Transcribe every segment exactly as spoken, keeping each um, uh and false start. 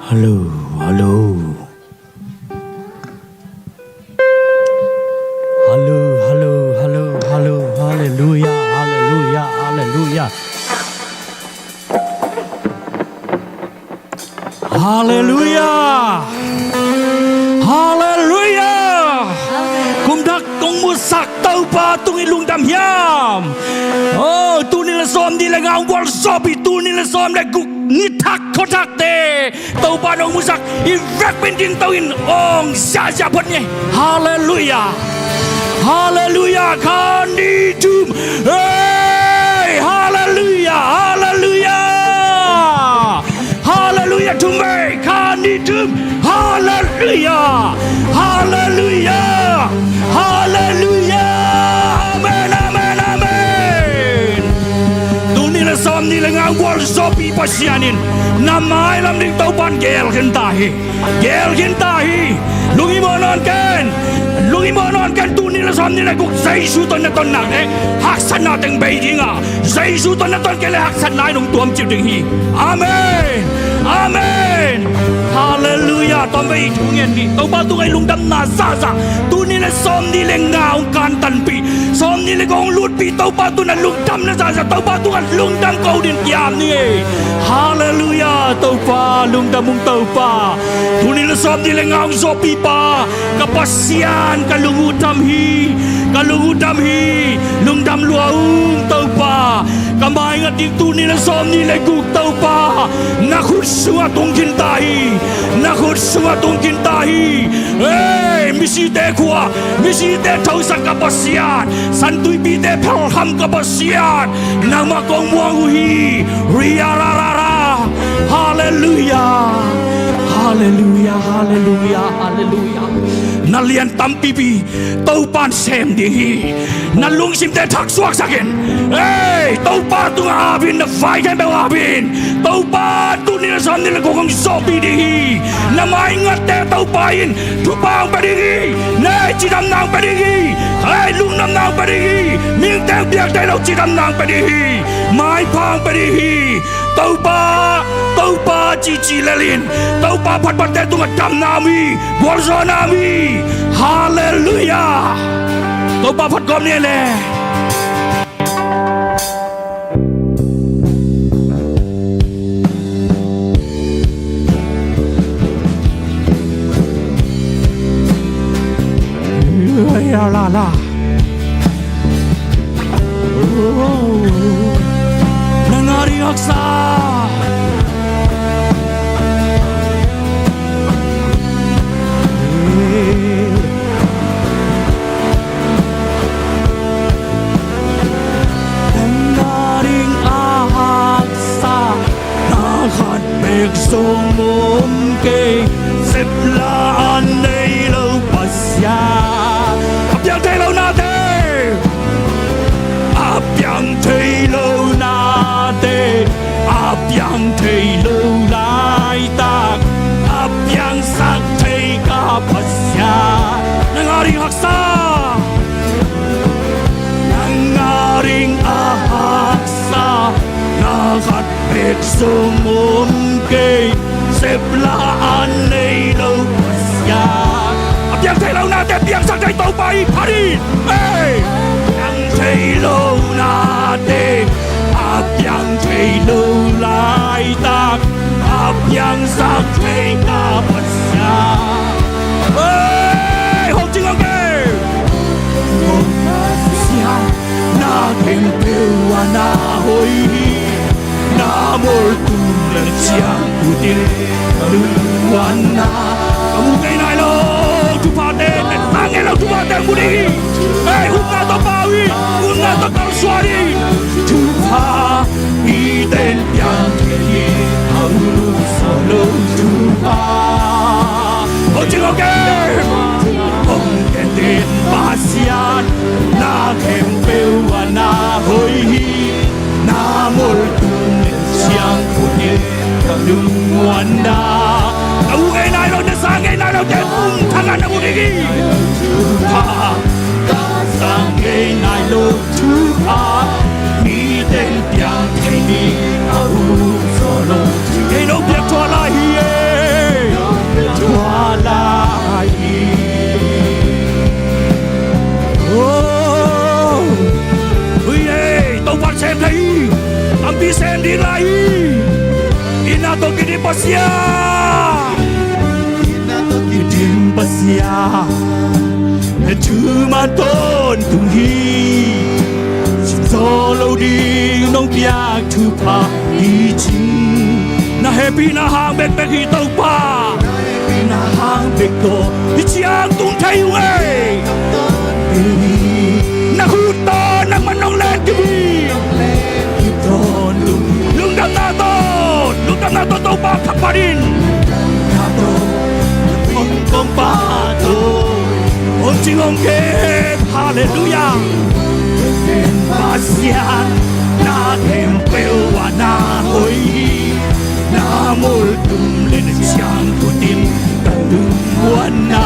Hallo, hallo. Hallo, hallo, hallo, hallo. Halleluia, halleluia, halleluia. Halleluia. Halleluia. Kum thak kong musak Topa tungah lungdam hiam? Oh, tul nih le sawmnih le nga hong gualzawhpih, tul nih le sawm le guk ni thak khuathakte Topa in hong musak, i vekpi in dingto in hong siahsiah phot ni. Halleluia. Halleluia. Kha nih thum. Hey, halleluia. Halleluia. Halleluia. Thum vei. Kha nih thum. Halleluia. Halleluia. Halleluia. Amen, amen, amen. Tul nih le sawmnih le nga hong gualzawhpih Pasian in na mailam ding Topa in geel khin ta hi. Geel khin ta hi. Lunghimawh nawn ken. Lunghimawh nawn ken, tul nih le sawmnih le guk Jesu tawh na ton nakte haksatna teng bei ding a, Jesu tawh na ton kei le haksatna in hong tuamcip ding hi. Amen. Amen. Halleluia. Tawm vei i thu ngen ni. Topa tungah i lungdamna zahzah, tul nih le sawmnih le nga hong kantanpih, sawmnih le guk hong lutpih Topa tungah lungdamna zahzah, Topa tungah lungdam ko ding kiam ni. Halleluia. Topa lungdam ung Topa. Tul nih le sawmnih le nga hong zawhpihpa, ka Pasian, ka lung uh dam hi. Ka lung uh dam hi. Lungdam lua ung Topa. Ka maingat ding tul nih le sawmnih le guk Topa, na khut sungah tung khin ta hi. Na khut sungah tung khin ta hi. Hey, misite khua, misite thosak ka Pasian, San Tuipite phelkham ka Pasian, nangmah kong muang uh hi. Ria ra ra ra. Halleluia. Halleluia. Halleluia. Halleluia. Na lian tampipi Topa in sem ding hi. Na lungsimte thaksuaksak in. Ei, Topa tungah ap in, na vai khempeuh ap in. Topa tul nih le sawmnih le guk hong zawhpih ding hi. Na maingatte Topa in thupha hong pia ding hi. Nei, cidamna hong pia ding hi. Ei, lungdamna hong pia ding hi. Mihingte hong piak thei lo cidamna hong pia ding hi. Maipha hong pia ding hi. Topa, Topa cici lel in. Topa phatphatte tungah damna om hi, gualzawhna om hi. Halleluia. Topa phat gawp ni le. La, la, la. Na ngah ding haksa. Na ngah ding a haksa, na khat bek zong om kei, sepla a nei lo Pasian. A piang thei lo nate, a piang thei lo nate, a piang thei lo laitak, a piangsak thei ka Pasian. Na ngah ding haksa, na ngah ding a haksa, na khat bek zong om kei, sepla a nei lo Pasian. A piang thei lo nate piangsak thei Topa hi, phat in. Hey! Piang thei lo nate, a piang thei lo laitak, a piangsak thei ka Pasian. Hey! Hong cing hong kei. Pasian, na khempeuh ah na hoih hi. Na moltung leh ciang khut in ka lungmuanna. Ka mu ngei nai lo thuphate, na sang ngei lo thuphate mu ding hi. Ei, upna tawh pau hi, upna tawh kalsuan hi. Thupha mite in piang thei hi, a upna sawh lo thupha. Hong cing hong kei. Hong kei in Pasian, na khempeuh ah na hoih hi. Na moltung leh ciang khut in ka lungmuanna. Ka mu ngei nai lo, na sang ngei nai lo, te kum thang ah na mu ding hi. Thupha, ka sang ngei nai lo thupha, mite in piang thei ding a upna sawh lo. Kei no piak thuah lai hi e. Pasian, na tawh kidim Pasian, na thu man tawntung hi. Sim zo lo ding nong piak thupha hi cin, na hehpihna hang bekbek hi Topa. Na hehpihna hang bek tawh hi ciang tung thei ung ei. Na khut tawh nangman nong len kip hi. Lungdamna tawh, lungdamna tawh Topa kha phat in. Hong kong pa tawh hong cing hong kep. Halleluiah. Pasian, na khempeuh ah na hoih hi. Na moltum le na ciangthu in ka lungmuanna.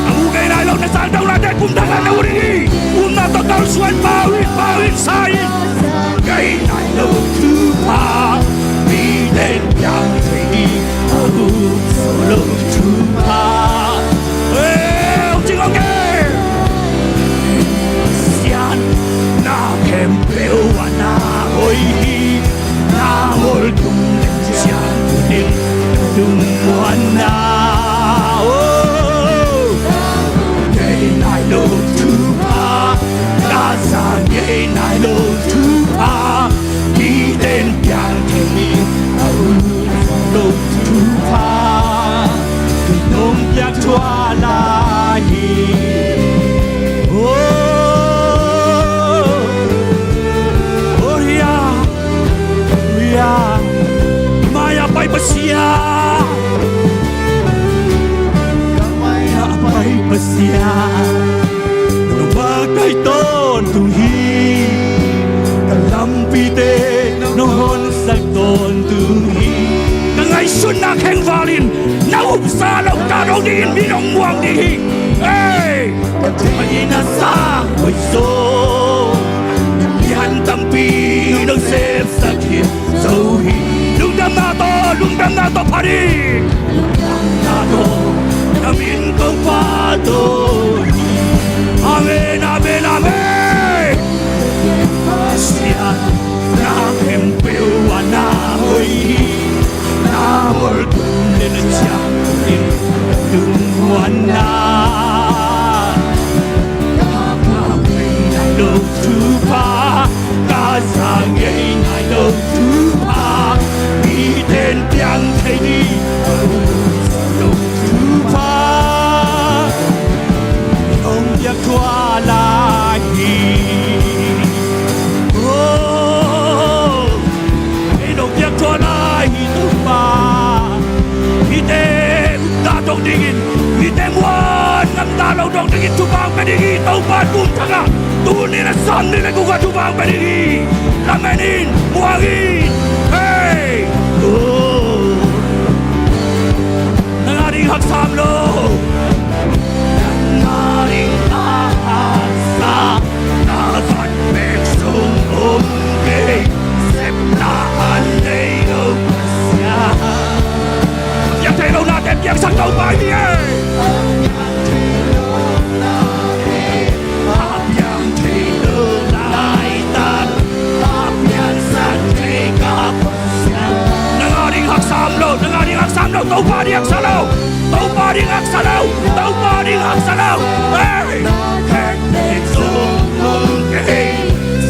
A mu ngei nai lo na sangdonate kum thak ah na ut ding hi. Upna tawh kalsuan, pau in, pau in, sa in. Ngei nai lo thupha, mite in piang thei ding a ut zo lo thupha. Pasian, na khempeuh ah na hoih hi. Na moltum le na ciangthu in ka lungmuanna. Ngei nai lo thupha, ka sa ngei nai lo thupha. Mite in piang thei ding a ut zo lo thupha, kei nong piak thuah lai hi. Oh, oh, hia, hia. Mai-ah pai Pasian, mai-ah pai Pasian. Nong pakai tawntung hi. Ka lampite nong honsak tawntung hi. Ka ngaihsutna khengval in na upsa lo ta dong dingin mi nong muang ding hi. Ei, ka theihna sang hoih zaw, na pian tampi nong sepsak hi. Zo hi. Lungdamna tawh, lungdamna tawh phat hi. Lungdamna tawh na min kong phat hi. Amen, amen, amen. Pasian, na khempeuh ah na hoih hi. Na moltum le na ciangthu in ka lungmuanna. Ngei nai lo thupha, ka sa ngei nai lo thupha, mite in piang thei ding a ut zo lo thupha, kei nong piak thuah lai hi. Oh, kei nong piak thuah lai hi Topa. Mite upna dong dingin, mite muan ngamna lo dong dingin thupha hong pia ding hi Topa. Kum thak ah, tuni le sawmnih le guk ah thupha hong pia ding hi. Lamen in, muang in. Hei, oh. Nang a ding haksa om lo. Nang a ding haksa, na khat bek zong om kei. Sepna a nei lo Pasian. Piang thei lo nate piangsak Topa hi e. A piang thei lo laitak, a piangsak thei ka Pasian. Nang a ding haksa om lo, nang a ding haksa om lo, Topa ding haksa lo, Topa ding haksa lo, Topa ding haksa lo. Hey!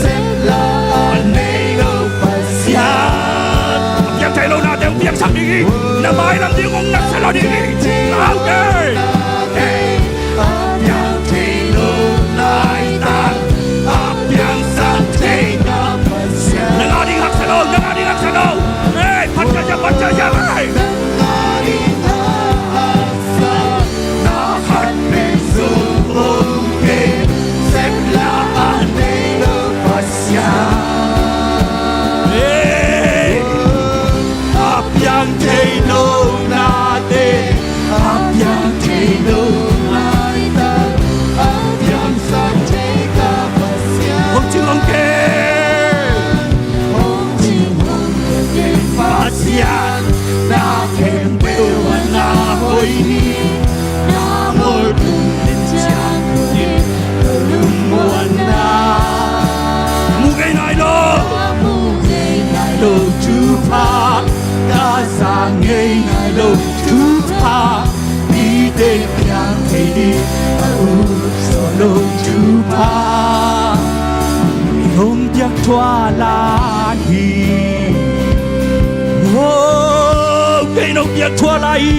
Sepla a nei lo Pasian. A piang thei lo nate hong piangsak ding hi. Na mailam ding hong natsak lo ding hi. Amen. A piang thei lo laitak, a piangsak thei ka Pasian. Nang a ding haksa lo, nang a ding haksa lo. Hey, phat ciat, phat ciat, hey. Nang a ding haksa, na khat bek zong om kei. Sepla a nei lo Pasian. Hey. A piang thei lo nate thei ding a up zawh lo thupha hong piak thuah lai hi. Aw, kei nong piak thuah lai hi.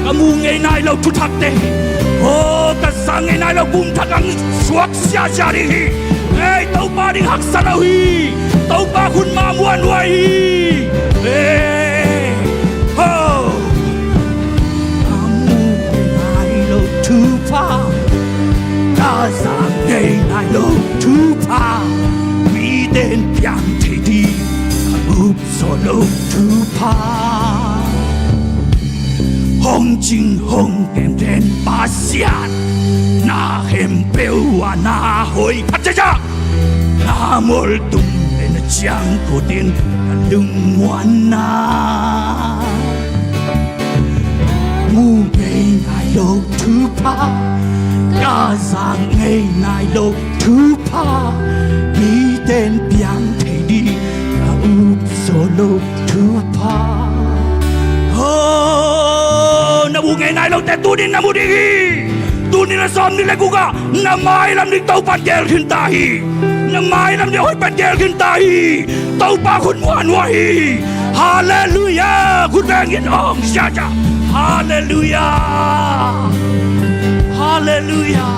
Ka mu ngei nai lo thuthakte, aw, ka za ngei nai lo kum thak ang suak siasia ding hi. Ei, Topa ding haksa lo hi. Topa khut ma muanhuai hi. Ei, ho. Ka mu ngei nai lo thupha, ka za ngei nai lo thupha, mite'n piang thei ding a up zawh lo thupha. Hong cing hong kemten Pasian, na khempeuh ah na hoih phat ciat. Na moltung le na ciangkhut in ka lungmuanna. Mu ngei nai lo thupha, ka za ngei nai lo thupha, mite'n piang thei ding a up zawh lo thupha. Aw, na mu ngei nai lote tuni na mu ding hi. Tuni na sawm ni le guk ah na mailam ding Topa'n geel khin ta hi. Na mailam ding hoih pen geel khin ta hi. Topa khut muanhuai hi. Halleluiah. Khut beng in hong siasia. Halleluiah. Halleluiah.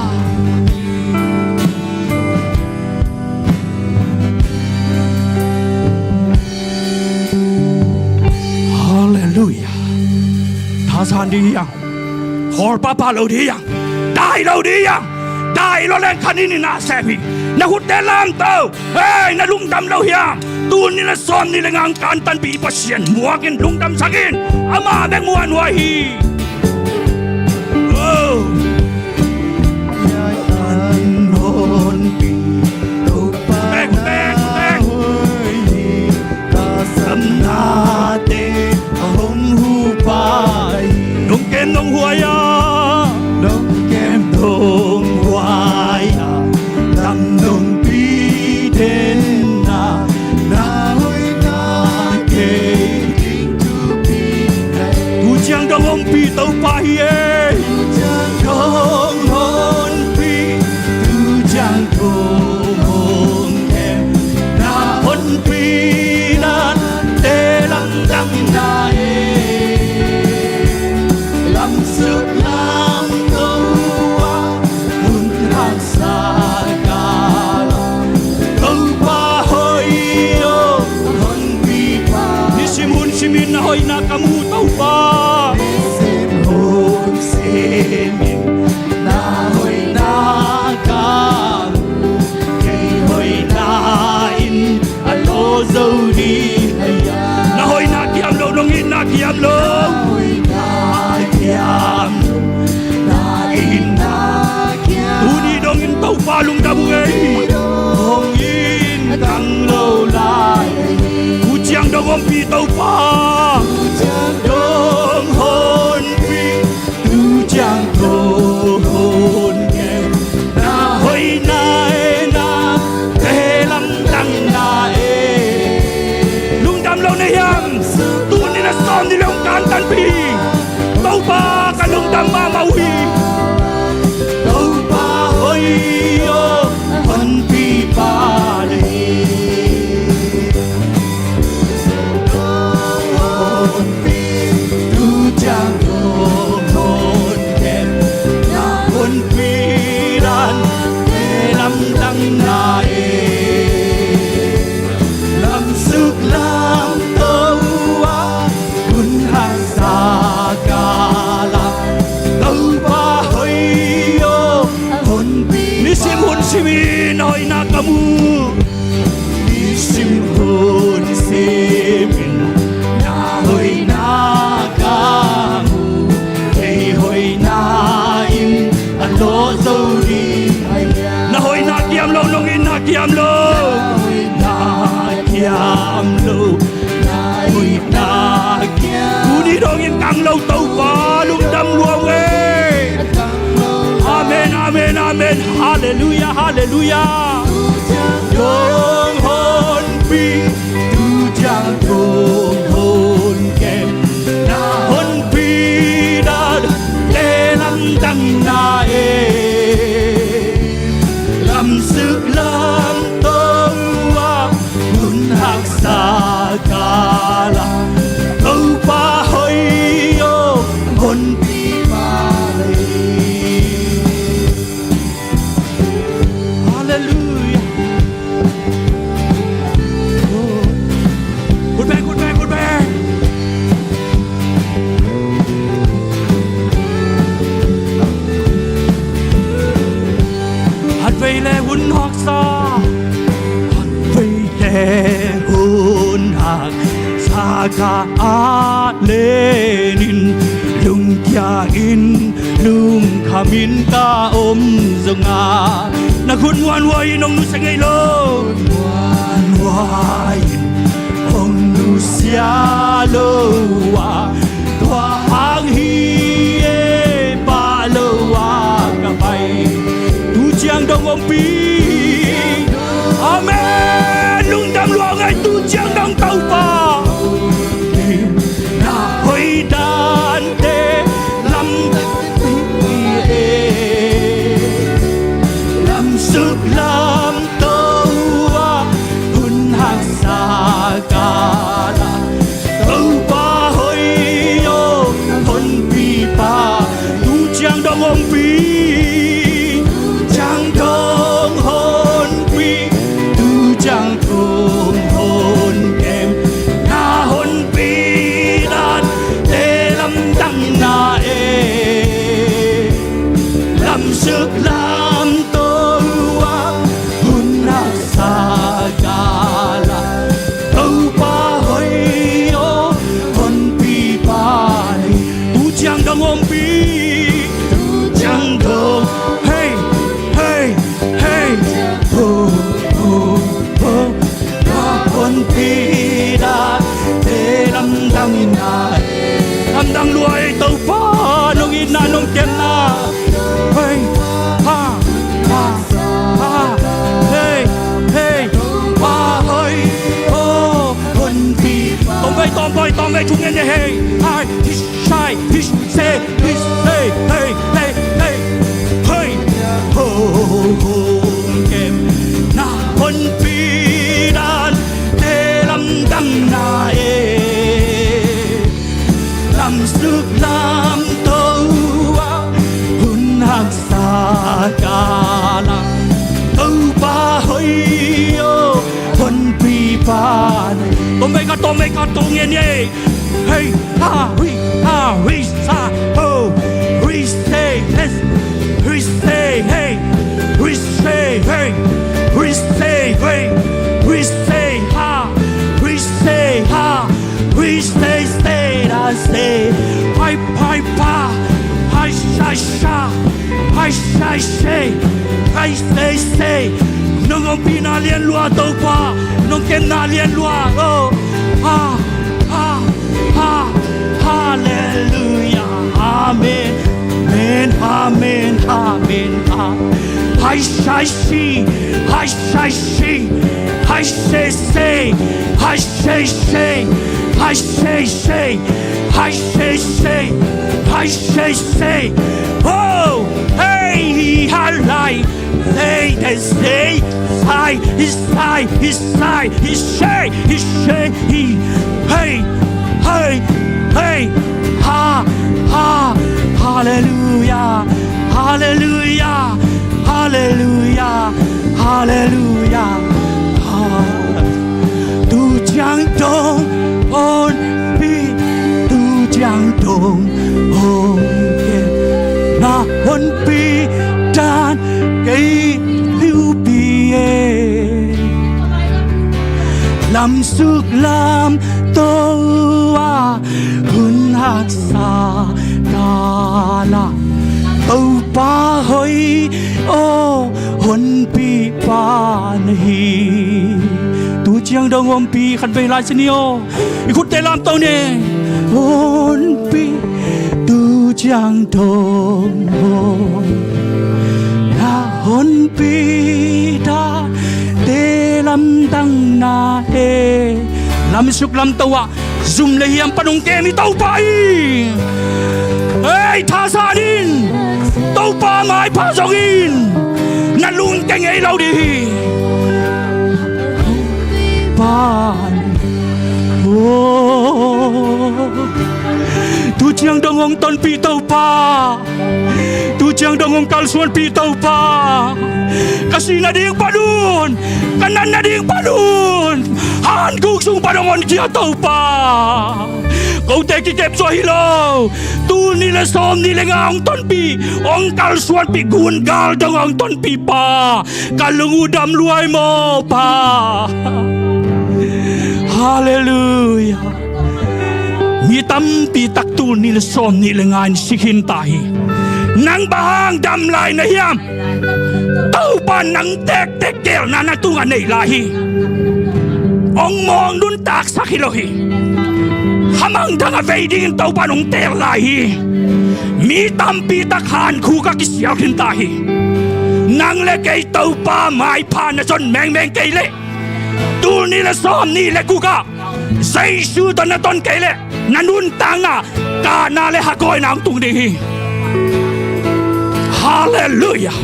Halleluiah. Thasan ding hi hang. Khawl pahpah lo ding hi hang. Dai lo ding hi hang. Dai lo leng khanin in na sem hi. Na khutte lamto. Hei, na lungdam lo hiam? Tuni na sawm ni le nga hong kantanpih Pasian muak in, lungdamsak in. Amah bek muanhuai hi. Oh. Bek, bek, bek. Nong kem nong huai a, nong kem nong huai a, lam nong pi den na, na hoihna kei ding thupi na hi. Tu ciang dong hong pi Topa hi e. Tu ciang dong hong pi, tu ciang dong hong kem, na honpi nate lamdang na e. Lamsuk lamto a, hun haksa kal ah, Topa hoih aw, honpipa. Nisim hun simin na hoihna ka mu Topa. Nisim hun simin na hoihna ka mu. Kei hoihna in a lawh zo ding hi a. Na hoihna kiam lo, nong itna kiam lo. Na hoihna kiam lo, na itna kiam lo. Tuni dongin Topa lungdam uh ei. Hong in tang lo lai. Tu ciang dong hong pi Topa. Tu ciang dong hong pi. Tu ciang dong hong kem, na hoihna e, nate lamdang na e. Lungdam lo na hiam? Tuni na sawm ni le hong kantanpih Topa ka lungdam mahmah uh hi. Topa hoih aw, honpipa na hi. Tu ciang dong hong kem, na honpi nate lamdang na e. Lamsuk lamto a, hun haksa kal ah, Topa hoih aw, honpi. Nisim hun simin hoihna ka mu. Nisim hun simin na hoihna ka mu. Kei hoihna in a lawh zo ding hi a. Na hoihna kiam lo, nong itna kiam lo. Na hoihna kiam lo, na hoihna kiam. Tuni dongin kang lo Topa lungdam lua ung e. Amen, amen, amen. Halleluiah, halleluiah. Dong honpi, tu ciang dong hong kem, na honpi nate lamdang Ka alen in lungkia in lungkham in ka om zongah, na khut nguanhuai in hong nusia ngei lo. Nguanhuai in hong nusia lo ah, tua hang hi e, pah lo ah ka pai. Tu ciang dong ompih. Amen. Lungdam lua ngei, tu ciang dong Topa. Na hoih dante lamdang hi e. Lamsuk lamto ah hun haksa kal ah, Topa hoih aw, honpipa. Tu ciang dong ompih, ciang dong honpih, tu ciang dong honkem. Na honpih dante lamdang na e. Lamsuk lamto ah hun haksa kal ah, Topa hoih aw, honpipa na hi. Tu ciang dong ompih, tu ciang dong. Hei, hei, hei. Ho, ho, ho. Na honpih dante lamdang na e. Lamdang lua ei Topa, nong itna nong kemna. Hei, ha, ha, ha. Hei, hei. Topa hoih aw, honpi. Tawm vei, tawm vei, tawm vei, thungen e hei. Hai, hish, hai, hish, se, hish, se, hei, hei, hei. Hei, ho, ho, kem. Na honpi dante lamdang na e. Lamsuk lamto ah hun haksa kal ah, Topa hoih aw, honpipa na hi. Tawm vei ka, tawm vei ka, tawm ngen e. Hei, ha, hui, ha, hui, sa, ho. Hui, se, hes. Hui, se, hei. Hui, se, hei. Hui, se, hei. Hui, se, ha. Hui, se, ha. Hui, se, se, da, se. Hai, hai, pa. Hai, shai, sha. Hai, shai, she. Hai, se, se. Nong ompihna lian lua Topa. Nong kemna lian lua. Oh. Ha, ha, ha. Halleluia. Amen. Amen, amen, amen, amen. Hai, shai, shi. Hai, shai, shi. Hai, she, se. Hai, she, she. Hai, she, she. Hai, she, she. Hai, she, she. Oh, hey, halai. Say, they say, sai, he sai, he sai, he she, he she, he. Hey, hey, hey. Ha, ha. Halleluia. Halleluia. Halleluia. Halleluia. Ha. Tu ciang dong honpih, tu ciang dong honpih. Na honpih dan kei piupi e. Lamsuk lamto ah hun haksa kal ah, Topa hoih aw, honpipa na hi. Tu ciang dong ompih, khat vei lai sin ni aw. I khutte lamto ni. Honpih, tu ciang dong hon. Na honpih dante lamdang na e. Lamsuk lamto ah zum le hiam pan hong kem hi Topa hi. Ei, thasan in. Topa maipha zong in. Na lungkia ngei lo ding hi. Pan. Oh. Tu ciang dong hong tonpih Topa. Tu ciang dong hong kalsuanpih Topa. Ka sih nading pan un, ka nat nading pan un, hankhuk sung pan hong honkhia Topa. Kote kikep suah hi lo. Tul nih le sawm nih le nga hong tonpih, hong kalsuanpih, gungal dong hong tonpih Pa. Ka lung uh dam luai maw Pa. Halleluia. Mi tampi tak tul nih le sawm nih le nga in si khin ta hi. Nang bang hang dam lai na hiam? Topa nang tektek geelna na tungah nei lai hi. Hong mawng nuntaksak hi lo hi. Khamangthang a vei dingin Topa in hong teel lai hi. Mi tampi tak hankhuk ah kisial khin ta hi. Nang le kei Topa maipha na zon mengmeng kei leh, tul nih le sawm nih le guk ah Jesu tawh na ton kei leh, na nuntakna kahna le hagawina hong tung ding hi. Halleluiah.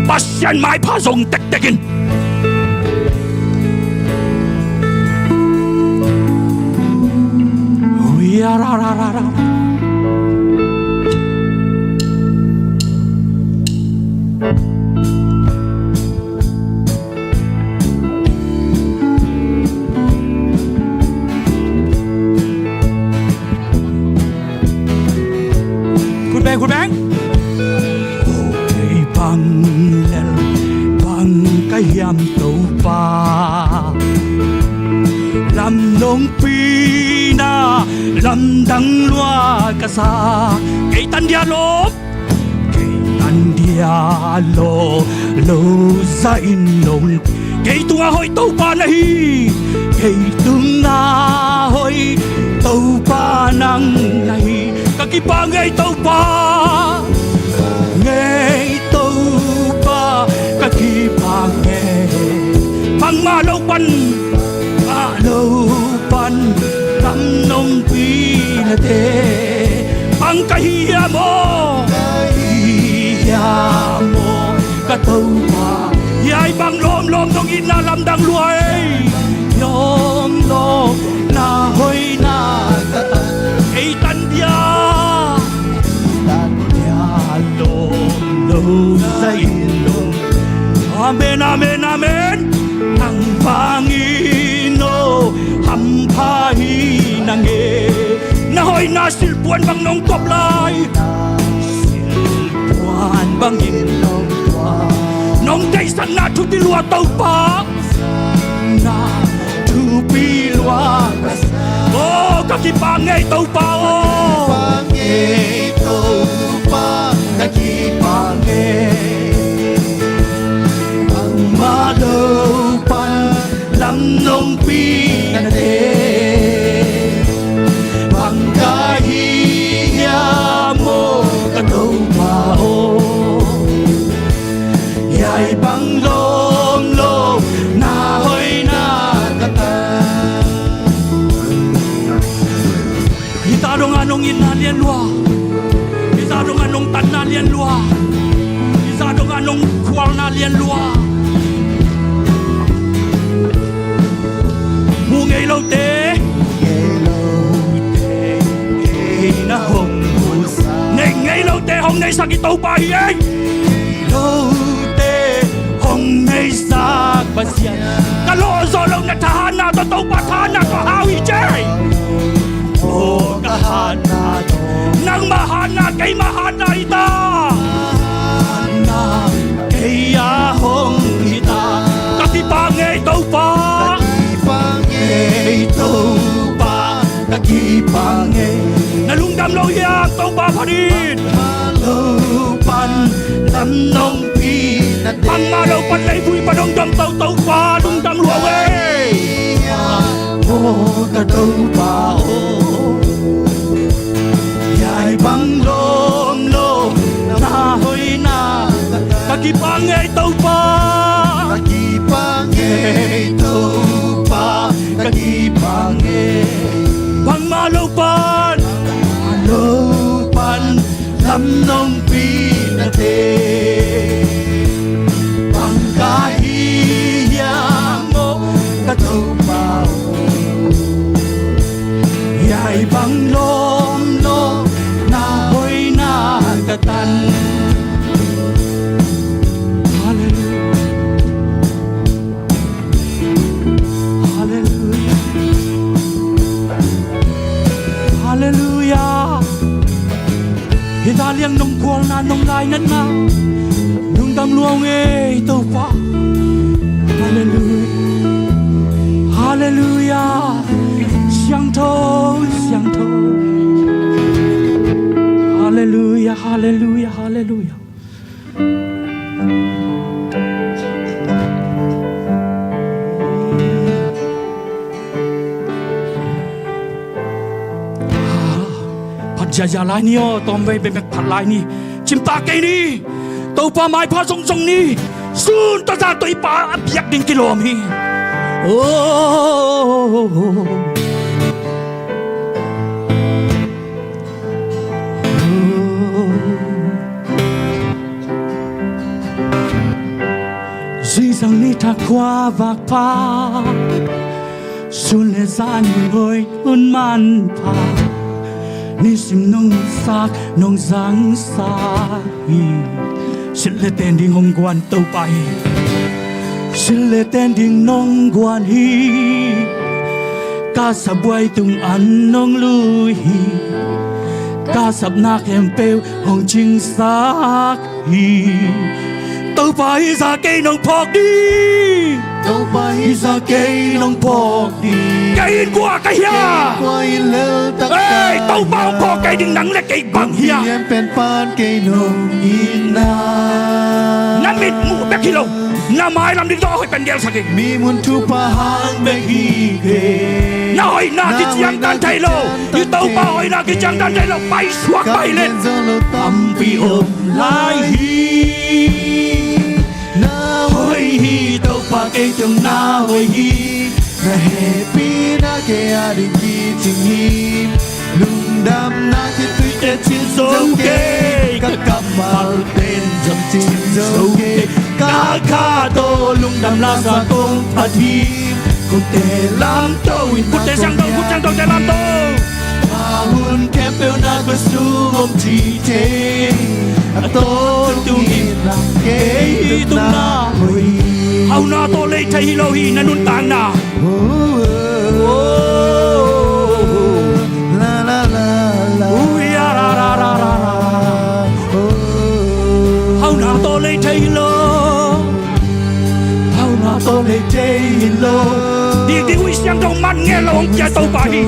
Pasian maipha zong tektek in. Khut beng, khut beng. Kei bang lel bang ka hiam Topa, lam nong pi na lamdang lua ka sa. Kei tan dia lom, kei tan dia lo, lo za in nong. Kei tungah hoih Topa na hi. Kei tungah hoih Topa nang na hi. Ka kipah ngei Topa, ngei Topa, ka kipah ngei. Bangmah lo pan, mah lo pan lam nong pi na te. Bang ka hi hiam aw? Ka hi hiam aw ka Topa? Hiai bang lawmlawm nong itna lamdang lua ei. Lawmlawm na hoihna ka tan. Ei tan dia, tan dia lawm lo sa in lawm. Amen, amen, amen. Nang bangin aw hampha hi na ngei. Na hoihna silhpuan bang nong kop lai. Silhpuan bangin nong kop. Nong deihsakna thupi lua Topa. Na thupi lua ka sa. Oh, ka kipah ngei Topa aw. Ka kipah ngei Topa, ka kipah ngei. Bangmah lo pan lam nong pi na te. Bang ka hi hiam aw ka Topa aw? Hiai bang lawmlawm na hoihna ka tan. Hita dongah nong itna lian lua. Hita dongah nong tatna lian lua. Hita dongah nong khualna lian lua. Mu ngei lote, ngei lote, ngei na hong mu. Nei ngei lote hong neisak i Topa hi ei. Ngei lote hong neisak Pasian. Ka lawh zawh lohna thahatna tawh Topa thahatna tawh hau hi cei. Oh, ka hatna tawh. Nangmah hatna, keimah hatna hi ta. Hatna kei a hong hi ta. Ka kipah ngei Topa. Ka kipah ngei Topa. Ka kipah ngei. Na lungdam lo hiam Topa phat in? Bangmah lo pan lam nong pi na te. Bangmah lo pan leivui pan hong dom Topa, lungdam lua ei. Aw ka Topa aw. Hiai bang lawmlawm na hoihna ka kipah ngei Topa. Ka kipah ngei Topa, ka kipah ngei. Bangmah lo pan, bangmah lo pan lam nong pi na te. Bang ka hi hiam aw ka Topa aw? Hiai bang lawmlawm na hoihna ka tan. Halleluiah. Halleluiah. Halleluiah. Hita liang nong khualna, nong lainatna. Lungdam lua ngei Topa. Halleluiah. Halleluiah. Siangtho, siangtho. Phat ziahziah lai ni aw, tawm vei bekbek phat lai ni. Cimtak kei ni. Topa maipha zongzong ni. Sun tawh zan tawh i Pa a biak ding kilawm hi. Oh. Zuizang ni thak khua vak pha, sun le zan hun hoih hun manpha, nisim nong sak nong zangsak hi. Silh le ten ding hong guan Topa hi. Silh le ten ding nong guan hi. Ka sabuai tung an nong lui hi. Ka sapna khempeuh hong cingsak hi. Topa hi za kei nong phawk ding. Topa hi za kei nong phawk ding. Kei in kua ka hia? Kei in kua hi lel tak ei, ka Topa hong phawk kei ding nang le kei bang hia? Lian pen pan kei nong itna. Na mit muh bek hi lo. Na mailam ding tawh a hoih pen gelsak hi. Mi mun thupha hang bek hi kei. Na hoihna kiciangtan thei lo. I Topa hoihna kiciangtan thei lo. Paisuak pai le. Tampi om lai hi. Na hoih hi Topa, kei tung na hoih hi. Na hehpihna kei a ding kicing hi. Lungdamna khitui te cin zo kei. Ka kammal ten zong cin zo kei. Ka kha tawh lungdamna sa kong phat hi. Khut te lamto in, khut te siangtho, khut siangtho te lamto. A hun khempeuh na khutsung om ci thei. A tawntung in kei tung na hoih. Hauhna tawh lei thei hi lo hi na nuntakna. Oh, oh, oh, oh. La, la, la, la. Ui, ah, ra, ra, ra, ra, ra. Oh. Hauhna tawh lei thei hi lo. Hauhna tawh lei thei hi lo. Dik dik uh, i siangtho man ngen lo hong pia Topa hi.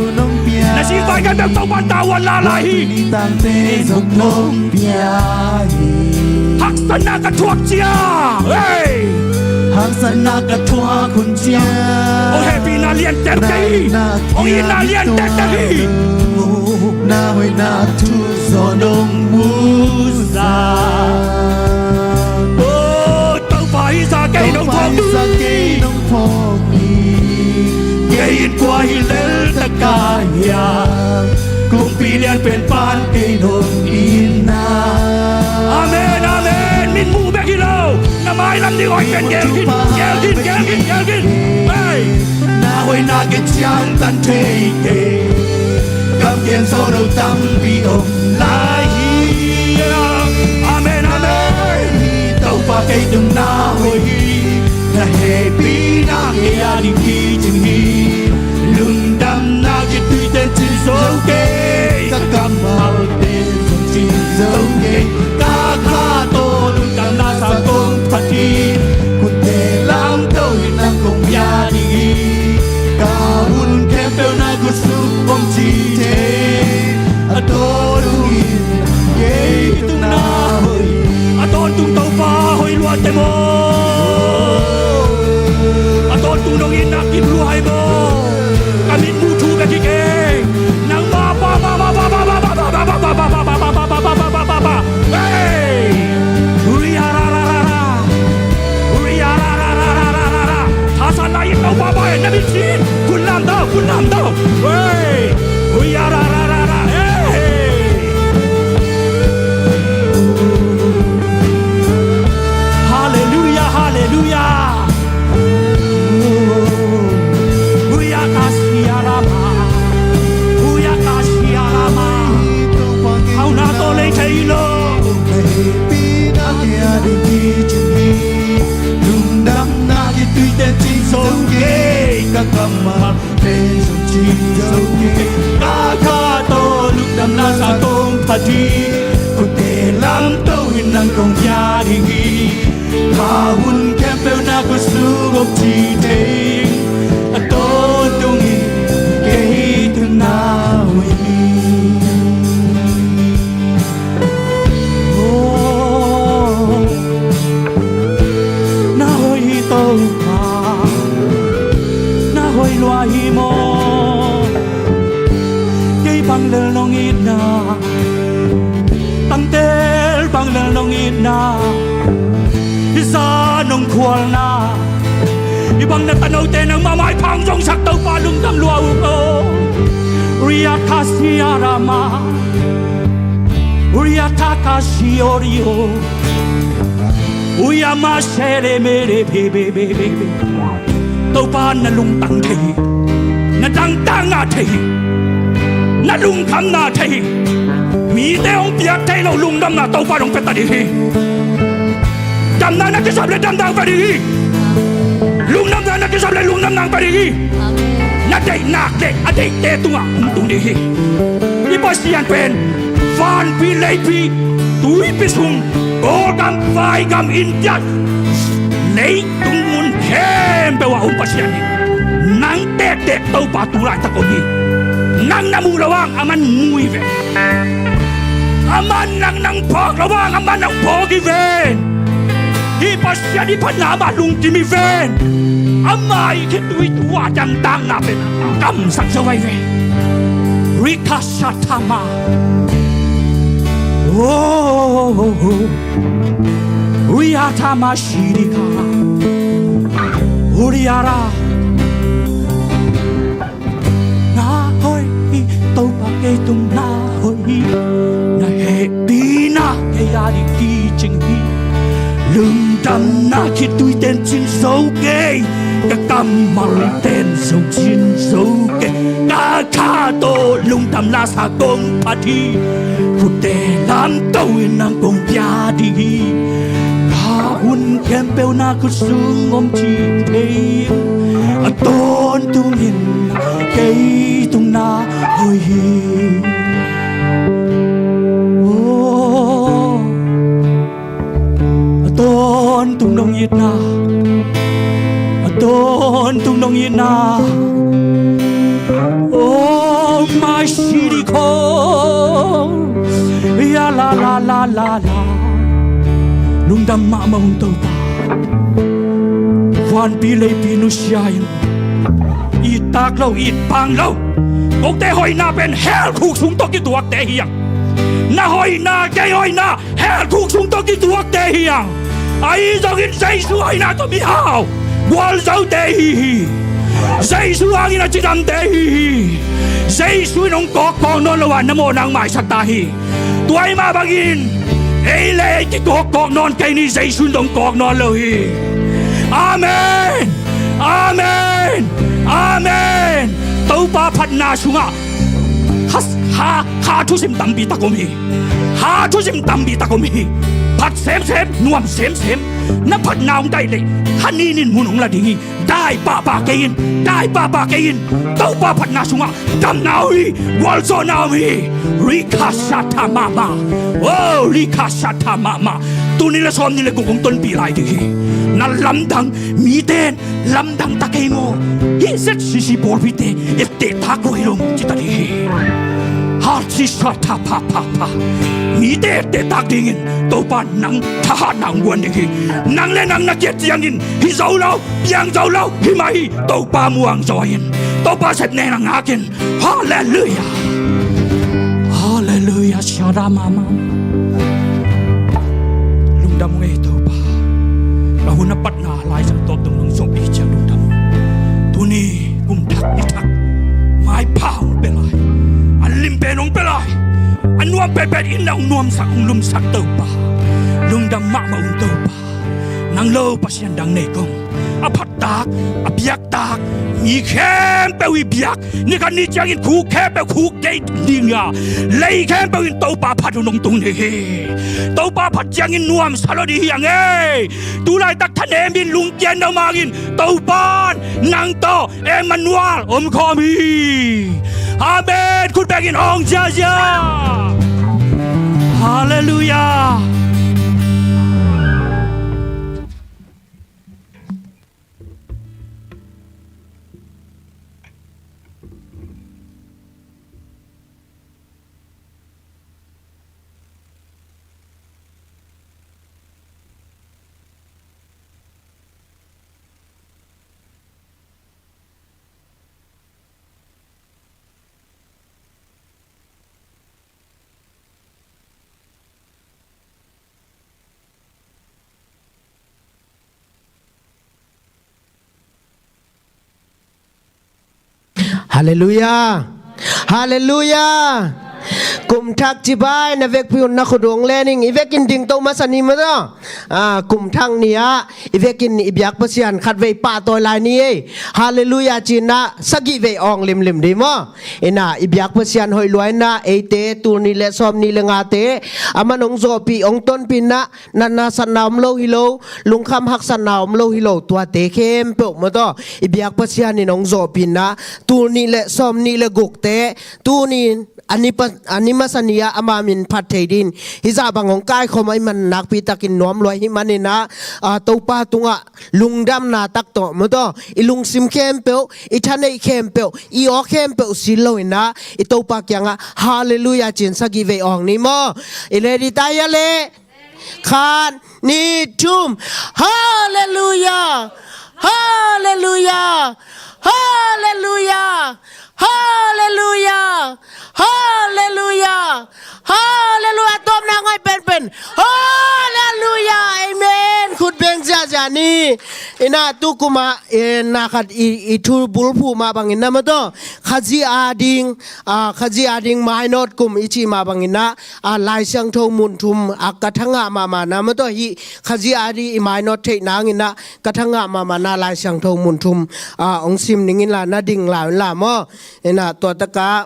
Na singpai kan bek Topa in tavuan la lai hi. Haksatna ka thuak ciang, hey! Haksatna ka thuak hun ciang. Hong hehpihna lian tektek hi. Hong itna lian tektek hi. Na hoihna thu zaw nong musak. Oh, Topa hi za kei nong phawk ding. Kei in kua hi lel tak ka hia. Kumpi lian pen pan kei nong itna. Amen, amen. Min mu bek hi lo. Na mailam ding hoih pen gel khin, gel khin, gel khin, gel khin. Hey! Na hoihna kiciangtan thei kei. Kam gen zo lo tampi om lai hi. Amen, amen. Topa kei tung na hoih hi. Na hehpihna kei a ding kicing hi. Lungdamna khitui ten cin zo kei. Ka kammal ten zong cin zo kei. Ka kha tawh lungdamna sa kong phat hi. Khut te lamto in nang kong pia ding hi. Ka hun khempeuh na khutsung om ci thei. A tawntung in kei tung na hoih. A tawntung Topa hoih lua te maw. A tawntung nong itna kip lua hi maw. Ka mit mu thu bek hi kei. Nangma pa, pa, pa. Hey! Ui, ah, ra, ra, ra, ra. Ui, ah, ra, ra, ra. Thasan lai in Topa pa in na mit sin. Kun lam tau, kun lam tau. Hey! Ui, ah, ra, ra, ra, ra. Hey! Hallelujah, hallelujah. Ui, ah, ka sia ra ma. Ui, ah, ka sia ra ma. Hauhna tawh lei thei lo. Lungdamna khitui ten cin zo kei. Ka kammal ten zong cin zo kei. Ka kha tawh lungdamna sa kong phat hi. Khut te lamto in nang kong pia ding hi. Ka hun khempeuh na khutsung om ci thei. A tawntung in kei tung na hoih hi. Oh. na, i zan hong khualna, i bang na tanote nangmah maipha hong zongsak Topa lungdam lua ung aw. Riat ka sia rama, riat ka sia rio, uyama sere mere be be be be be. Topa na lungtang thei hi. Na dangtakna thei hi. Na lungkhamna thei hi. Mite hong piak thei lo lungdamna Topa hong pia ta ding hi. Damna na kisap le damna hong pia ding hi. Lungdamna na kisap le lungdamna hong pia ding hi. Na deih nak le a deihte tungah hong tung ding hi. I Pasian pen vanpi leipi, tuipi sung, Kawlgam, vaigam, India, leitung mun khempeuh ah om Pasian hi. Nang tektek Topa tu laitak om hi. Nang na muh loh hang aman mu hi ve. Aman nang nang phawk loh hang aman nang phawk hi ven. Hih Pasian i phatna amah lungkim hi ven. Ama i khitui tu-a dangtakna pen a kamsak zo ahi ve. Rikha Shatama. Oh, Riatama Shirika. Uriara. Na hoih hi, Topa kei tung na hoih hi. Na hehpihna kei a ding kicing hi. Lungdamna khitui tencin zo kei. Ka kammal tencin zo kei. Ka kha tawh lungdam lasa kong phat hi. Khutte lamto in nang kong pia ding hi. Ka hun khempeuh na khut sung om cih thei in, a tawntungin kei tung na hoih hi. Oh. A tawntung nong itna, a tawntung nong itna. Oh my city call, ya la la la la la. Lungdam mahmah ung Topa. Vanpi leipi nusia in, it tak lo, it pang lo. Kote hoihna pen hell khuk sung tawh kituakte hi hang. Na hoihna, kei hoihna hell khuk sung tawh kituakte hi hang. Ahi zongin Jesu hoihna tawh mihau gualzote hi hi. Jesu hangin a cidamte hi hi. Jesu in hong kawkkawk nawn lo a na mawhna hong maisak ta hi. Tua ahih mah bangin ei le ei kikawkkawk nawn kei ni, Jesu in dong kawk nawn lo hi. Amen. Amen. Amen. Topa phatna sungah kha, kha, kha thusim tampi tak om hi. Kha thusim tampi tak om hi. Phat semsem, nuam semsem. Na phatna hong daih leh kha ninin mun hong la ding hi. Dai pahpah kei in, dai pahpah kei in. Topa phatna sungah damna om hi, gualzawhna om hi. Rikha Shatha mahmah. Oh, Rikha Shatha mahmah. Tul nih le sawmnih le guk hong tonpih lai ding hi. Na lamdang, mite in lamdang ta kei maw? Hih Z C C pawlpite etteh tak luai lo maw ci ta ding hi. Harthi Shatha pha pha pha. Mite etteh tak dingin Topa nang thahatna hong guan ding hi. Nang le nang na kiat ciangin hi zo lo, piang zo lo, hi mah hi. Topa muang zaw in, Topa sepna na ngak in. Halleluiah. Halleluiah. Shalom mama. Lungdam ung ei Topa. Ka hun a patna laizang tawp dong nong zawhpih ciang lungdam ung. Tuni kum thak ni thak maipha hong pia lai, a lim pen hong pia lai, a nuam petpet in na hong nuamsak hong lumsak Topa. Lungdam mahmah ung Topa. Nang lo Pasian dang nei kong. A phattak, a biaktak, mi khempeuh i biak, ni khat ni ciangin khuk khempeuh khuk kei ding a, lei khempeuh in Topa phat hun hong tung ding hi. Topa phat ciangin nuamsa lo ding hi hang ei. Tu laitak thanem in lungkiat na om hangin Topa in nang tawh Emmanuel om khawm hi. Amen. Khut bengin awng ziazia. Halleluiah. Halleluiah. Halleluiah. Kum thak cibai na vekpi un na khut uh hong len ing. I vekin dingto masa ni maw taw. Ah, kum thak ni-ah i vekin i biak Pasian khatvei pahtawi lai ni ei. Halleluiah ci-in ah sagih vei awng limlim dih maw. Ina i biak Pasian hoih lua ina eite tul nih le sawm nih le ngate a man hong zawhpih hong tonpih ina natna satna om lo hi lo, lungkham haksatna om lo hi lo, tuate khempeuh maw taw i biak Pasian in hong zawhpih ina tul nih le sawm nih le gukte tuni a ni pa, a ni masa ni-ah ama min phat thei dingin hih zah bang hong kaikhawm ahih man nakpi takin nuam lua ahih manin ah, ah, Topa tungah lungdamna tak tawh maw taw i lungsim khempeuh, i thaneih khempeuh, i awk khempeuh sil lo ina i Topa kiangah halleluiah ci-in sagih vei awng ni maw. I ready ta hia leh? Khat, nih, thum. Halleluiah. Halleluiah. Halleluiah. Halleluiah. Halleluiah. Halleluiah. Tawpna ngaih penpen. Halleluiah. Amen. Khut beng ziahziah ni. Ina tu kum ah, eh, na khat i, i thu bulphuh mah bangin na maw taw Khazih ading, ah, Khazih ading mainawt kum i cih mah bangin ah, ah, Lai Siangtho mun thum, ah, ka thangah mahmah na maw taw hih Khazih ading i mainawt theih nangin ah ka thangah mahmah na Lai Siangtho mun thum, ah, hong sim ning inla na ding lai unla maw. Ina tua takah,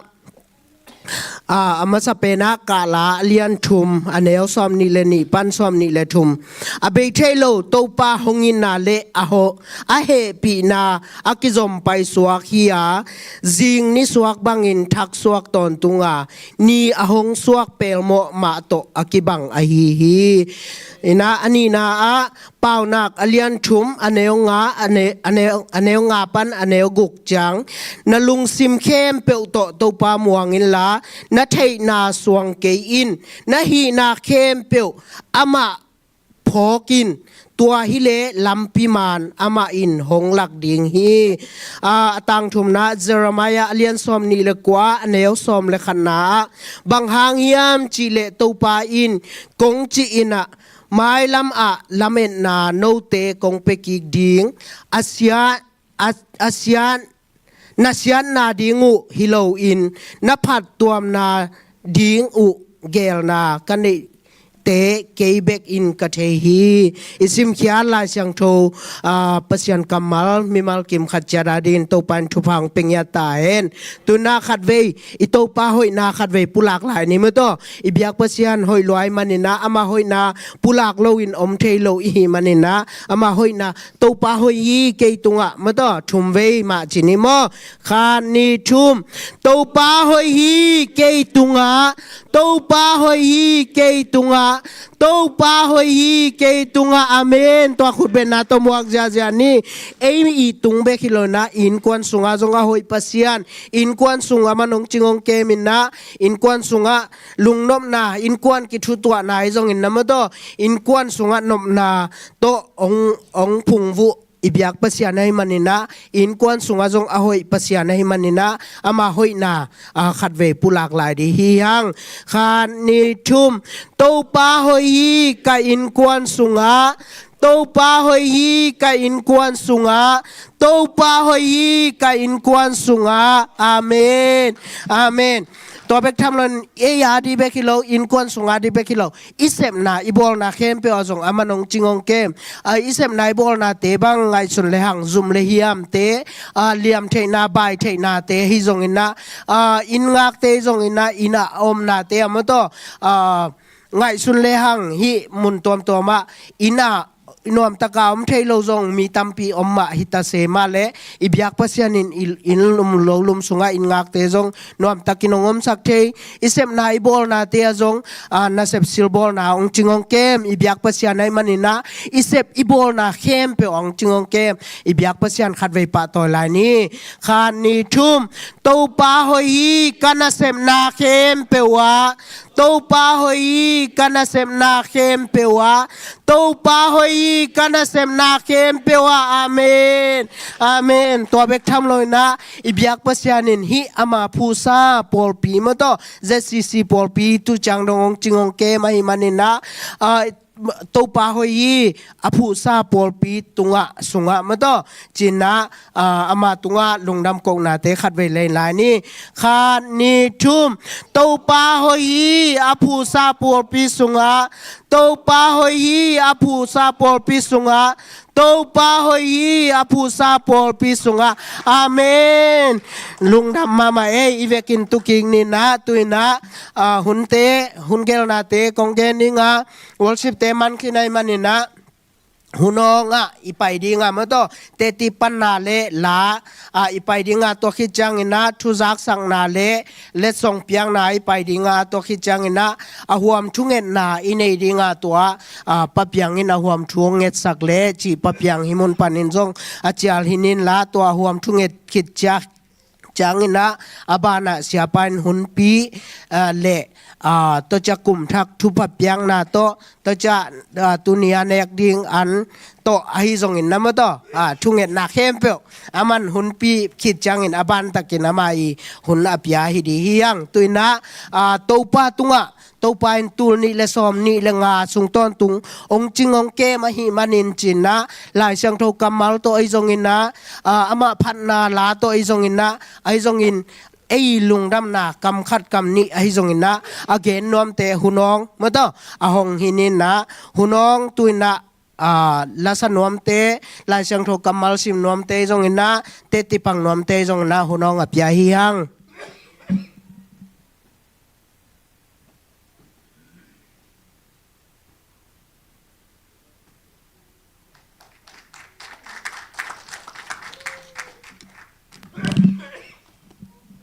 ah, a masa pen ah Kahla a lian thum a neu sawm nih le nih pan sawm nih le thum. A bei thei lo Topa hong itna le a ho, a hehpihna a kizom paisuak hi-a, zing nisuak bangin thaksuak tawntung a, ni a hong suak pelmawh mah tawh a kibang ahi hi. Ina a nihna ah Paunak a lian thum a neu nga, a ne, a neu, a neu nga pan a neu guk ciang, na lungsim khempeuh tawh Topa muang inla, na theihna suang kei in, na hihna khempeuh amah phawk in, tua hileh lampi man amah in hong lak ding hi. A, a tangthumna Jeremiah a lian sawm nih le kua a neu sawm le khatna ah, bang hang hiam cihleh Topa in kong cih in ah, mailam ah lametna note kong pia kik ding, a siat, a, a siat, na siatna ding uh hi loin, na phattuamna ding uh geelna ka neihte kei bek in ka thei hi. I simkhiat Lai Siangtho, ah, Pasian kammal mimal kim khat ciat adingin Topa in thupha hong pia ngiat ta hen. Tu-in ah khatvei i Topa hoihna khatvei pulak lai ni maw taw. I biak Pasian hoih lua ahih manin ah ama hoihna pulak loin om thei lo i hih manin ah ama hoihna Topa hoih hi kei tungah maw taw thumvei mah ci ni maw. Khat, nih, thum. Topa hoih hi kei tungah, Topa hoih hi kei tungah, Topa hoih hi kei tungah. Amen. Tua khutbetna tawh muak ziahziah ni. Ei i tung bek hi lo-in ah innkuan sungah zong a hoih Pasian, innkuan sungah man hong cing hong kem in ah, innkuan sungah lungnopna, innkuan kithutuahna ahi zongin na maw taw, innkuan sungah nopna tawh hong, hong phungvuh i biak Pasian ahih manin ah, innkuan sungah zong a hoih Pasian ahih manin ah, ama hoihna, ah, khatvei pulak lai ding hi hang. Khat, nih, thum. Topa hoih hi ka innkuan sungah, Topa hoih hi ka innkuan sungah, Topa hoih hi ka innkuan sungah. Amen. Amen. Tua bek tham loin ei a ding bek hi lo, innkuan sungah ding bek hi lo, i sepna i bawlna khempeuh ah zong aman hong cing hong kem. Ah, i sepna i bawlnate bang ngaihsun le hang zum le hiamte, ah, liamtheihna baitheihna te hi zongin ah, ah, inn ngakte hi zongin ah, inn ah a omnate ah maw taw, ah, ngaihsun le hang hih mun tuamtuam ah inn ah nuamtak a om thei lo zong mi tampi om mah hi ta se mah leh, i biak Pasian in i, inn lum lo lum sungah inn ngakte zong nuamtakin hong omsak thei. I sepna i bawlnate ah zong, ah, nasep silbawlna hong cing hong kem, i biak Pasian ahih manin ah i sep i bawlna khempeuh hong cing hong kem. I biak Pasian khatvei pahtawi lai ni. Khat, nih, thum. Topa hoih hi ka nasepna khempeuh ah, Topa hoih hi ka nasepna khempeuh ah, Topa hoih hi ka nasepna khempeuh ah. Amen. Amen. Tua bek tham loin ah i biak Pasian in hih ama phuhsa pawlpi maw taw, Z C C pawlpi tu ciang dong hong cing hong kem ahih manin ah, ah, Topa hoih hi, a phuhsa pawlpi tungah, sungah, maw taw, ci-in ah, ah, ama tungah lungdam kohnate khatvei lei lai ni. Khat, nih, thum. Topa hoih hi, a phuhsa pawlpi sungah. Topa hoih hi, a phuhsa pawlpi sungah. Topa hoih hi, a phuhsa pawlpi sungah. Amen. Lungdam mahmah ei, i vekin tu kik ni in ah, tu-in ah, ah, hunte, hun gelnate kong gen ning a, worship-te man khin ahih manin ah, hun awng ah i pai ding a, maw taw, teci panna le la ah i pai ding a, tua khit ciangin ah thuzaksakna le letsong piakna i pai ding a, tua khit ciangin ah a huam thungetna i nei ding a, tua, ah, Pa Piang in a huam thu hong ngetsak le cih Pa Piang hih mun panin zong a cial hi ni in la, tua a huam thunget khit ciang ciangin ah, a banah siapa in hunpi, ah, le, ah, tua ciang kum thak thupha piakna tawh, tua ciang, ah, tuni a nek ding an tawh ahi zongin ah, maw taw, ah, thungetna khempeuh aman hunpi khit ciangin a ban takin ama i hun a pia hi ding hi hang. Tu-in ah, ah, Topa tungah, Topa in tul nih le sawm nih le nga sung tawntung hong cing hong kem ahih manin, ci-in ah, Lai Siangtho kammal tawh ahi zongin ah, ah, amah phatna la tawh ahi zongin ah, ahi zongin ei lungdamna kam khat kam nih ahi zongin ah, a gen nuamte hun awng, maw taw, a hong hi ni in ah, hun awng, tu-in ah, ah, lasa nuamte, Lai Siangtho kammal sim nuamte ahi zongin ah, teci pang nuamte ahi zongin ah, hun awng a pia hi hang.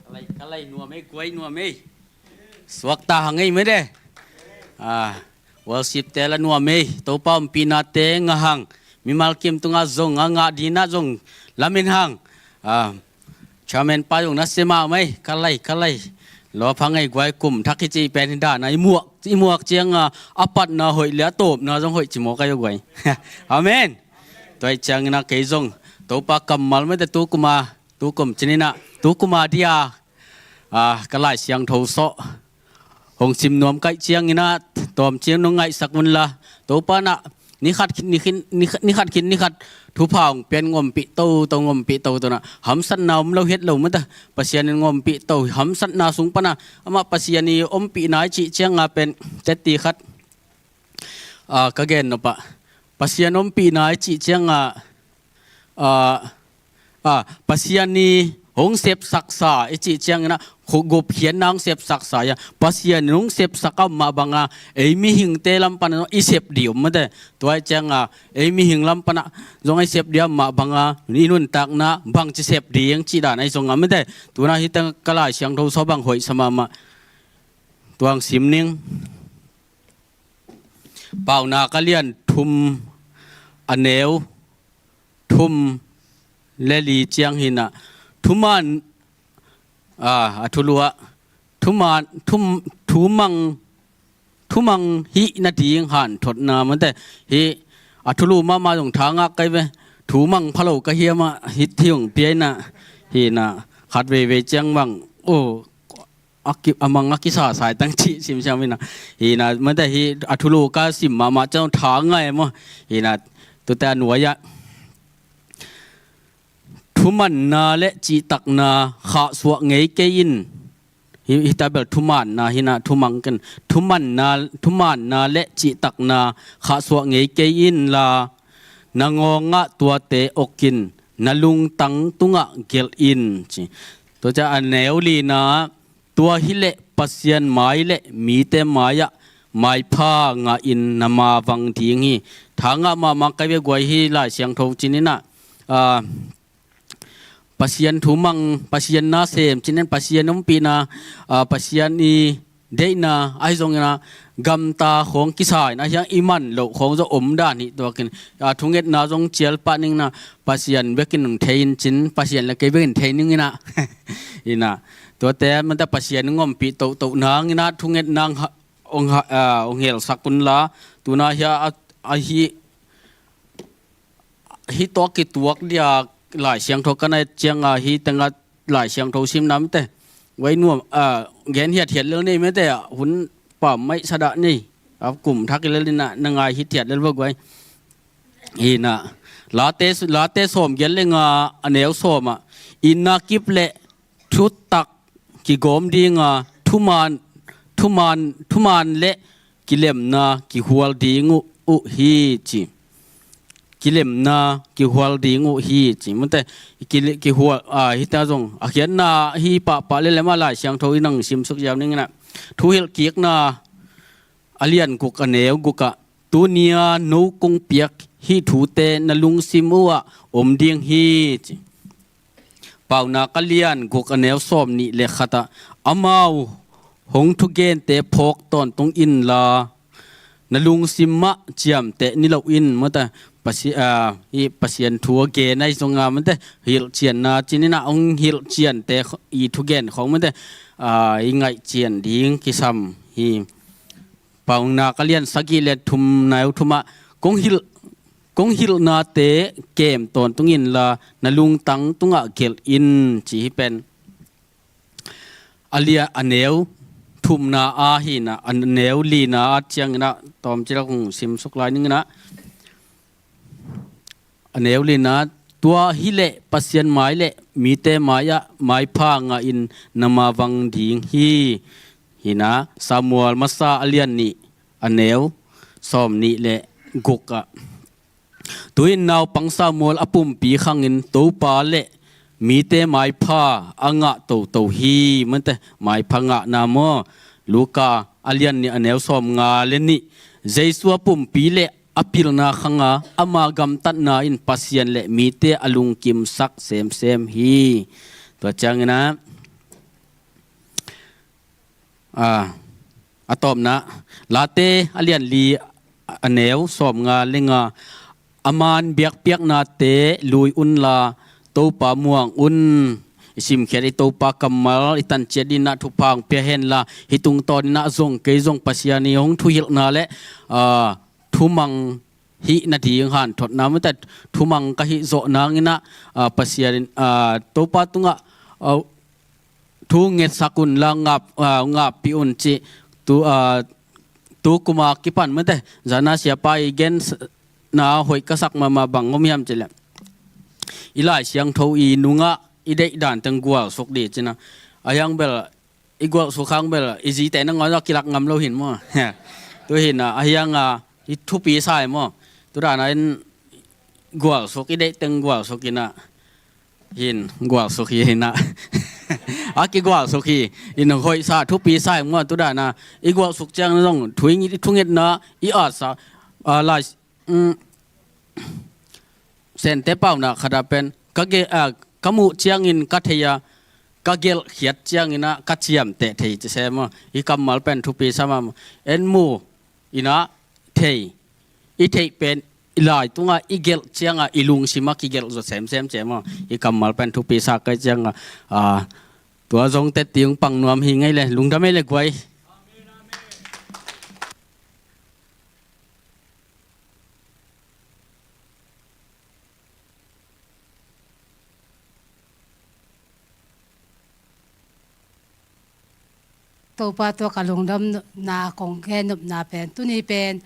Ka lai, ka lai nuam ei, guai nuam ei. Suakta hang ei mede. Ah, worship-te la nuam ei. Topa ompihnate ngah hang. Mimal kim tungah zong a ngah ding in ah zong lamen hang. Ah, Chairman pa zong nasia mahmah ei, ka lai, ka lai. Lawp hang ei guai, kum thak hi cih pen hi dan a, i muak, i muak ciang a, a patna hoih le a tawpna zong hoih ci mawk ei guai. Amen. Tua ahih ciangin ah kei zong Topa kammal mete tu kum a, tu kum ci-in ah, tu kum a dia, ah, ka Lai Siangtho sawh hong sim nuam ka hih ciangin ah, tawm ciang nong ngaihsak un la, Topa in ah, ni khat khit ni khin, ni khat, ni khat khit ni khat thupha hong pian, hong ompih toto, hong ompih toto in ah, hamsatna om lo het lo mata, Pasian in hong ompih toto, hamsatna sung pan ah, amah Pasian i ompihna i cih ciang a pen, teci khat, ah, ka gen nop ah, Pasian ompihna i cih ciang a, ah, ah, Pasian i hong sepsaksa i cih ciangin ah, khu gupkhiatna hong sepsaksa hi a, Pasian in hong sepsak a om mah bang a, ei mihingte lam pan ah i sep ding om mate. Tua ahih ciang a, ei mihing lam pan ah zong i sep ding a om mah bang a, i nuntakna bangci sep ding cih dan ahi zong a mate. Tu-in ah hih teng ka Lai Siangtho sawh bang hoihsa mahmah. Tua hong sim ning. Paunak a lian thum, a neu thum le li ciang hi in ah, thuman, ah, a thulu ah, thuman, thum, thumang, thumang hih nading hanthotna mate. Hih a thulu mahmah zong tha ngak ka hi ve. Thumang pha lo ka hiam ah, hih thu hong pia in ah, hi in ah, khat veivei ciang bang, oh, a ki, a mang a kisa sai tang cih simsiam hi in ah. Hi in ah, mate, hih a thulu ka sim mahmah ciang tha ngai maw. Hi in ah, tuate a nuai ah, thumanna le cihtakna khahsuah ngei kei in. Hih, hih tabel thumanna hi in ah, thumang ken. Thumanna, thumanna le cihtakna khahsuah ngei kei in la, na ngawng ah tuate ok in, na lungtang tungah gelh in, ci. Tua ciang a neu lina, tua hileh Pasian mai le mite mai-ah maipha ngah in na mavang ding hi. Tha ngah mahmah ka hi ve guai, hih Lai Siangtho cih in ah, ah, Pasian thumang, Pasian nasem cih in, Pasian ompihna, ah, Pasian i deihna ahi zongin ah, gamta khawng kisa in ah, hiang i man loh khawng zong om dan hi. Tua kin, ah, thungetna zong cial pah ning in ah, Pasian bekin hong thei in cin, Pasian le kei bekin thei ning in ah. In ah, tuate mate Pasian hong ompih toto nang in ah, thungetna hong ha-, hong ha-, ah, hong helsak un la. Tu-in ah hih a, a hih, hih tawh kituak dia Lai Siangtho ka na et ciang a, hih teng ah Lai Siangtho simna mate. Guai nuam, ah, gen hiathiat lel ni mate, hun pammaih sa dah ni. A kum thak i lel inah na ngai hithiat lel va guai. Hinah Late, Late sawm giat le nga a neu sawm ah, itna kip le thutak kigawm dinga thuman, thuman, thuman le kilemna kihual ding uh, uh hi ci. Kilemna kihual ding uh hi ci. Mate, ki, kihual, a, hita zong a khiatna hi pahpah le lem a Lai Siangtho i nang simsuk ziau ning inah. Thuhilh kikna a lian guk a neu guk ah, tunia no kong piak hih thute na lungsim uh ah om ding hi ci. Paunak a lian guk a neu sawm nih le khat ah, amau hong thugente phawk tawntung inla, na lungsim mah ciamteh ni lo in, mata Pasi-, a, i Pasian thu a gen ahi zonga, mate hilhcianna cin inah hong hilhciante kh-, i thugen khawng, mate, a, i ngaihcian ding kisam hi. Paunak a lian sagih le thum neu thum ah, kong hilh, kong hilhnate kem tawntung inla, na lungtang tungah gelh in ci hi pen. A lian a neu thumna a hinah, a neu lina a ciang inah tawmcik ah kong simsuk lai ning inah. A neu lina, tua hileh Pasian mai le mite mai ah maipha ngah in na mavang ding hi. Hinah Samuel masa a lian nih a neu sawm nih le guk ah, tu-in naupang Samuel a pumpi khangin Topa le mite maipha a ngah toto hi, mate, maipha ngahna maw. Luka a lian nih a neu sawm nga le nih, Jesu a pumpi le a pilna khanga ama gamtatna in Pasian le mite a lungkimsak semsem hi. Tua ciang inah, a, a tawpna, Late a lian li a neu sawm nga le nga, a man biakpiaknate lui unla Topa muang un. I simkhiat i Topa kammal i tanciat dinah thupha hong pia henla, hih tungtawn inah zong kei zong Pasian i hong thuhilhna le, a, thumang hih nading hanthotna, mate, thumang ka hih zawh nang inah, a, Pasian in, a, Topa tungah, a, thu ngetsak unla ngap, a, ngappih un ci. Tu, a, tu kuma kipan, mate, zana siapa i gen s-, na hoih ka sak mahmah bang om hiam cileh, i Lai Siangtho i nungah i deih dan teng gualsuk di cina. A hiang bel i gualsuk hang bel i zite nangawn a kilak ngam lo hin maw. Tu hinah a hiang a i thupi sa hi maw. Tu dana in gualsuk, i deih teng gualsuk inah, hin gualsuk hi hinah. A kigualsuk hi in hoihsa thupi sa hi maw. Tu dana i gualsuk ciang zong thu i ngi-, i thungetna i atsa, a, Lai, um, Sente paunak khat ah pen ka ge-, a, ka muh ciangin ka thei a, ka gelhkhiat ciang inah ka ciamteh thei ci se maw. Hih kammal pen thupi sa mahmah. En mu inah thei, i theih pen i lai tungah i gelh ciangah i lungsim ah kigelh zaw semsem ci maw. Hih kammal pen thupi sa kei ciangah, a, tua zong teti hong pang nuam hi ngei le, lungdam ei le guai. Topa, tua ka lungdamna kong gen nopna pen, tuni pen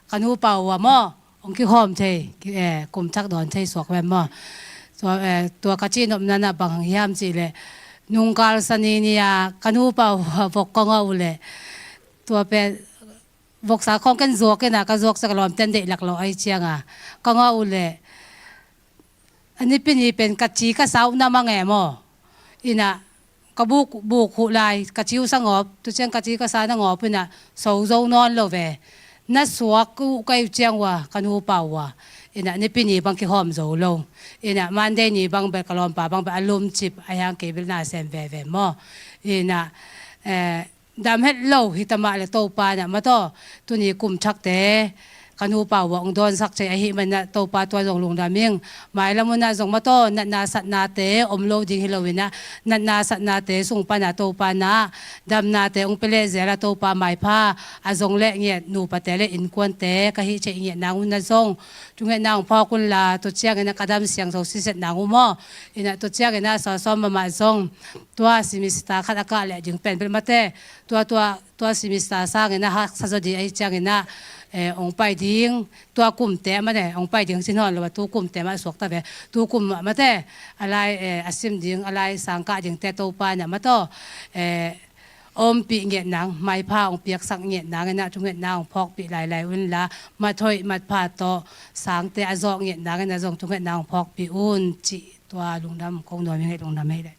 ka nupa uh a maw, hong kikhawm thei, ki-, eh, kum thak dawn thei suak ven maw. Tua, eh, tua ka cihnopna na bang hiam cihleh, nungkal sani ni-a ka nupa uh a vok ka ngah uhleh, tua pen voksa khawng ken zuak inah, ka zuak ciang ka lawmten deih laklawh ahi cianga ka ngah uhleh, a nipi ni pen ka ci ka sa uh na mang e maw. Inah ka buk, buk huh lai ka ci uh sa ngawp, tu ciang ka ci ka sa na ngawp inah so zo nawn lo ve. Na suak uh ka hih uh ciang uh a ka nupa uh a, inah nipi ni bang kihawm zo lo. Inah Monday ni bang bel ka lawmpa bang bel a lumcip a hiang kei bel na sem veve maw. Inah, eh, dam het lo hi ta mah le Topa inah mataw, tuni kum thakte ka nupa uh hong dawnsak thei ahih manin ah Topa tua zong lungdam ing. Mailam un ah zong maw taw, natna satnate om lo ding hi lo in ah, natna satnate sung pan ah Topa in ah damnate hong pia leh zel ah Topa maipha a zong leh ngiat nupate leh innkuante ka hih theih ngiat nang un ah zong thungetna hong phawk unla, tua ciangin ah ka dam siangtho siset nang uh maw. In ah tua ciangin ah sawsawm mahmah zong tua semester khat a kah leh ding pen bel mate, tua, tua, tua semester sangin ah haksa zaw ding ahih ciangin ah, eh, hong pai ding, tua kumte mate hong pai ding sin hawn lo a, tu kumte mah suak ta ve. Tu kum mah mate a lai, eh, a sim ding, a lai sang kah dingte Topa in ah maw taw, eh, ompih ngiat nang, maipha hong piaksak ngiat nangin ah thungetna hong phawkpih lailai unla, mat hoih mat pha tawh sangte a zawh ngiat nangin ah zong thungetna hong phawkpih un cih tua lungdam kong nuam ing ei, lungdam ei leh.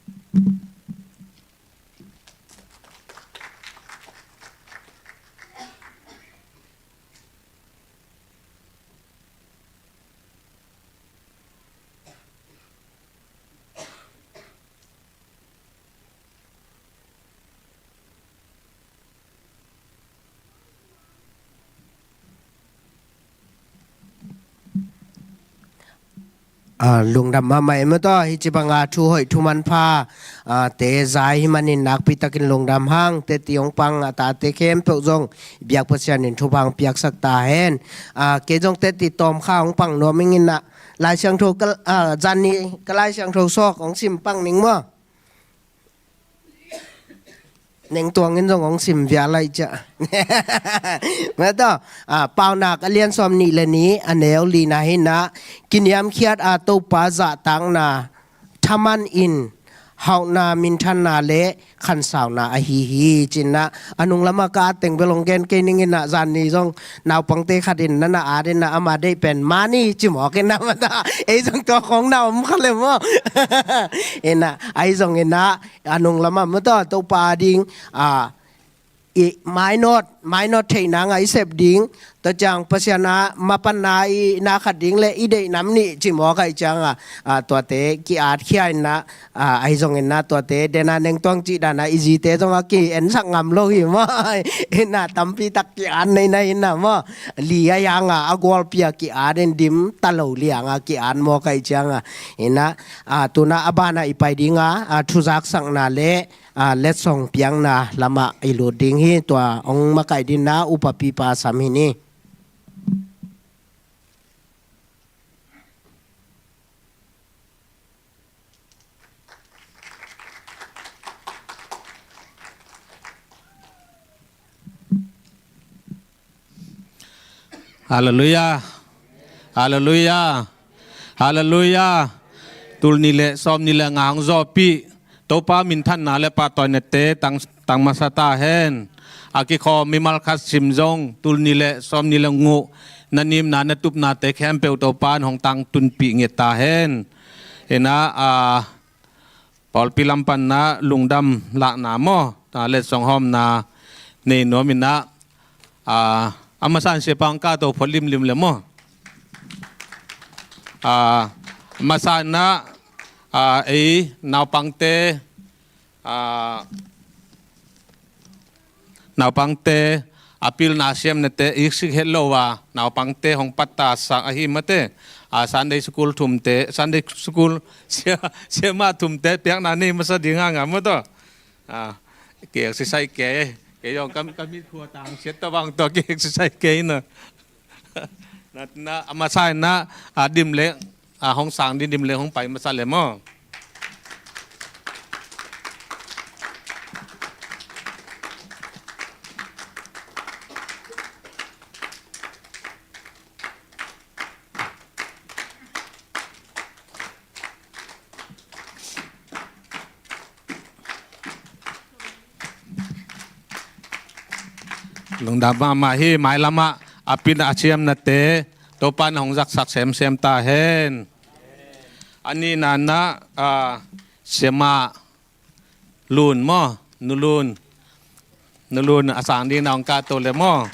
A, lungdam mahmah ei maw taw, hih ci banga thu hoih thu manpha, a, te za i hih manin nakpi takin lungdam hang. Teti hong pang a tate khempeuh zong biak Pasian in thupha hong piaksak ta hen. A, kei zong teti tawm kha hong pang nuam ing in ah, Lai Siangtho ka, a, zan ni ka Lai Siangtho sawk hong sim pang ning maw. Neng Tuang in zong hong sim vial lai ciah. Maw taw, a, Paunak a lian sawm nih le nih a neu li na hi in ah, kiniamkhiat a Topa zahtakna thaman in hauhna, minthanna le khansauna ahi hi, ci in ah, a nung lamah ka at teng bel hong gen kei ning in ah, zan ni zong naupangte khat in na na at in ah, ama deih pen mani ci mawk in ah, maw taw, ei zong tua khawng na om kha le maw. In ah, ahi zongin ah, a nung lamah maw taw, Topa ding, a, i mainawt, mainawt theih nang a i sep ding, tua ciang Pasian a mapanna i na khat ding le i deih nam nih ci mawk ahih ciang a, a, tuate ki-at khia in ah, a, ahi zongin ah tuate den a Neng Tuang cih dan a i zite zong a ki-ensak ngam lo hi maw. In ah tampi tak ki-at nei na in ah maw. Li a hiang a, a gualpi a ki-at in, dim ta lo liang a ki-at mawk ahih ciang a. In ah, a, tu in ah a ban ah i pai ding a, a, thuzaksakna le, a, letsong piakna lamah i lut ding hi. Tua hong makaih dingin ah upa pipa sam hi ni. Halleluiah. Halleluiah. Halleluiah. Tul nih le sawm nih le nga hong zawhpih Topa minthanna le pahtawinate tang, tang masa ta hen. A kikhawm mimal khat sim zong tul nih le sawm nih le nga na nimna na tupnate khempeuh Topa in hong tangtunpih ngiat ta hen. In ah, a, pawlpi lam pan ah lungdam lakna maw, a, letsong hawmna nei nuam in ah, a, a masa in siapa hong kahto phot limlim le maw. A, a masa in ah, a, ei naupangte, a, naupangte a pilna siamnate iksik het lo a, naupangte hong pattasak ahi mate, a, Sunday school thumte, Sunday school sia, siama thumte piakna nei masa ding hang a maw taw. A, ki exercise kei, kei zong ka, ka mitkhua tang siat ta bang tua ki exercise kei na. Na, na, a masa in ah, a, dim le, a, hong sang ding dim le hong pai masa le maw. Lungdam mahmah hi, mailam ah a pilna a siamnate Topa in hong zaksak semsem ta hen. A nihna in ah, a, siama Lun maw, Nu Lun. Nu Lun a sang ding na hong kahto le maw.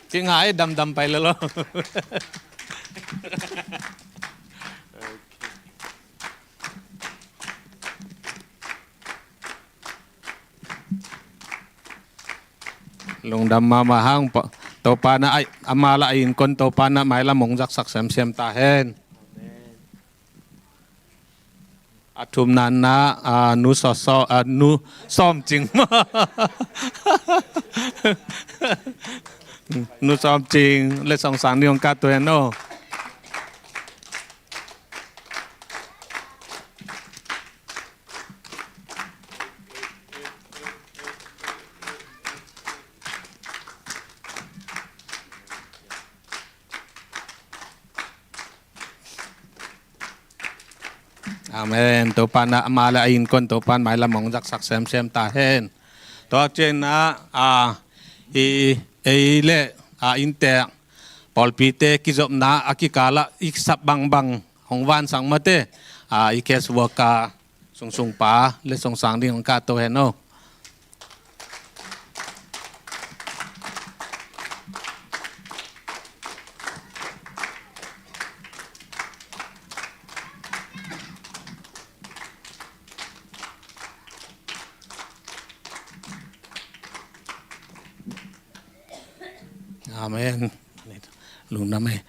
Kingai damdam pai le lo. Lungdam mahmah hang. Topa na a, ama la a innkuan Topa na mailam hong zaksak semsem ta hen. A thumna na, a, nu Saw, Saw, a, nu Sawm Cing. Nu Sawm Cing letsong sang ding hong kah to hen aw. Amen. Topa na ama le a innkuan Topa in mailam hong zaksak semsem ta hen. Tua ciangin ah, a, i, ei le, a, inntek pawlpite kizopna a kikal ah i sap bangbang hong vansak mate, a, i case worker sungsung pa letsong sang ding hong kah to hen aw. Amen. Lungdam e.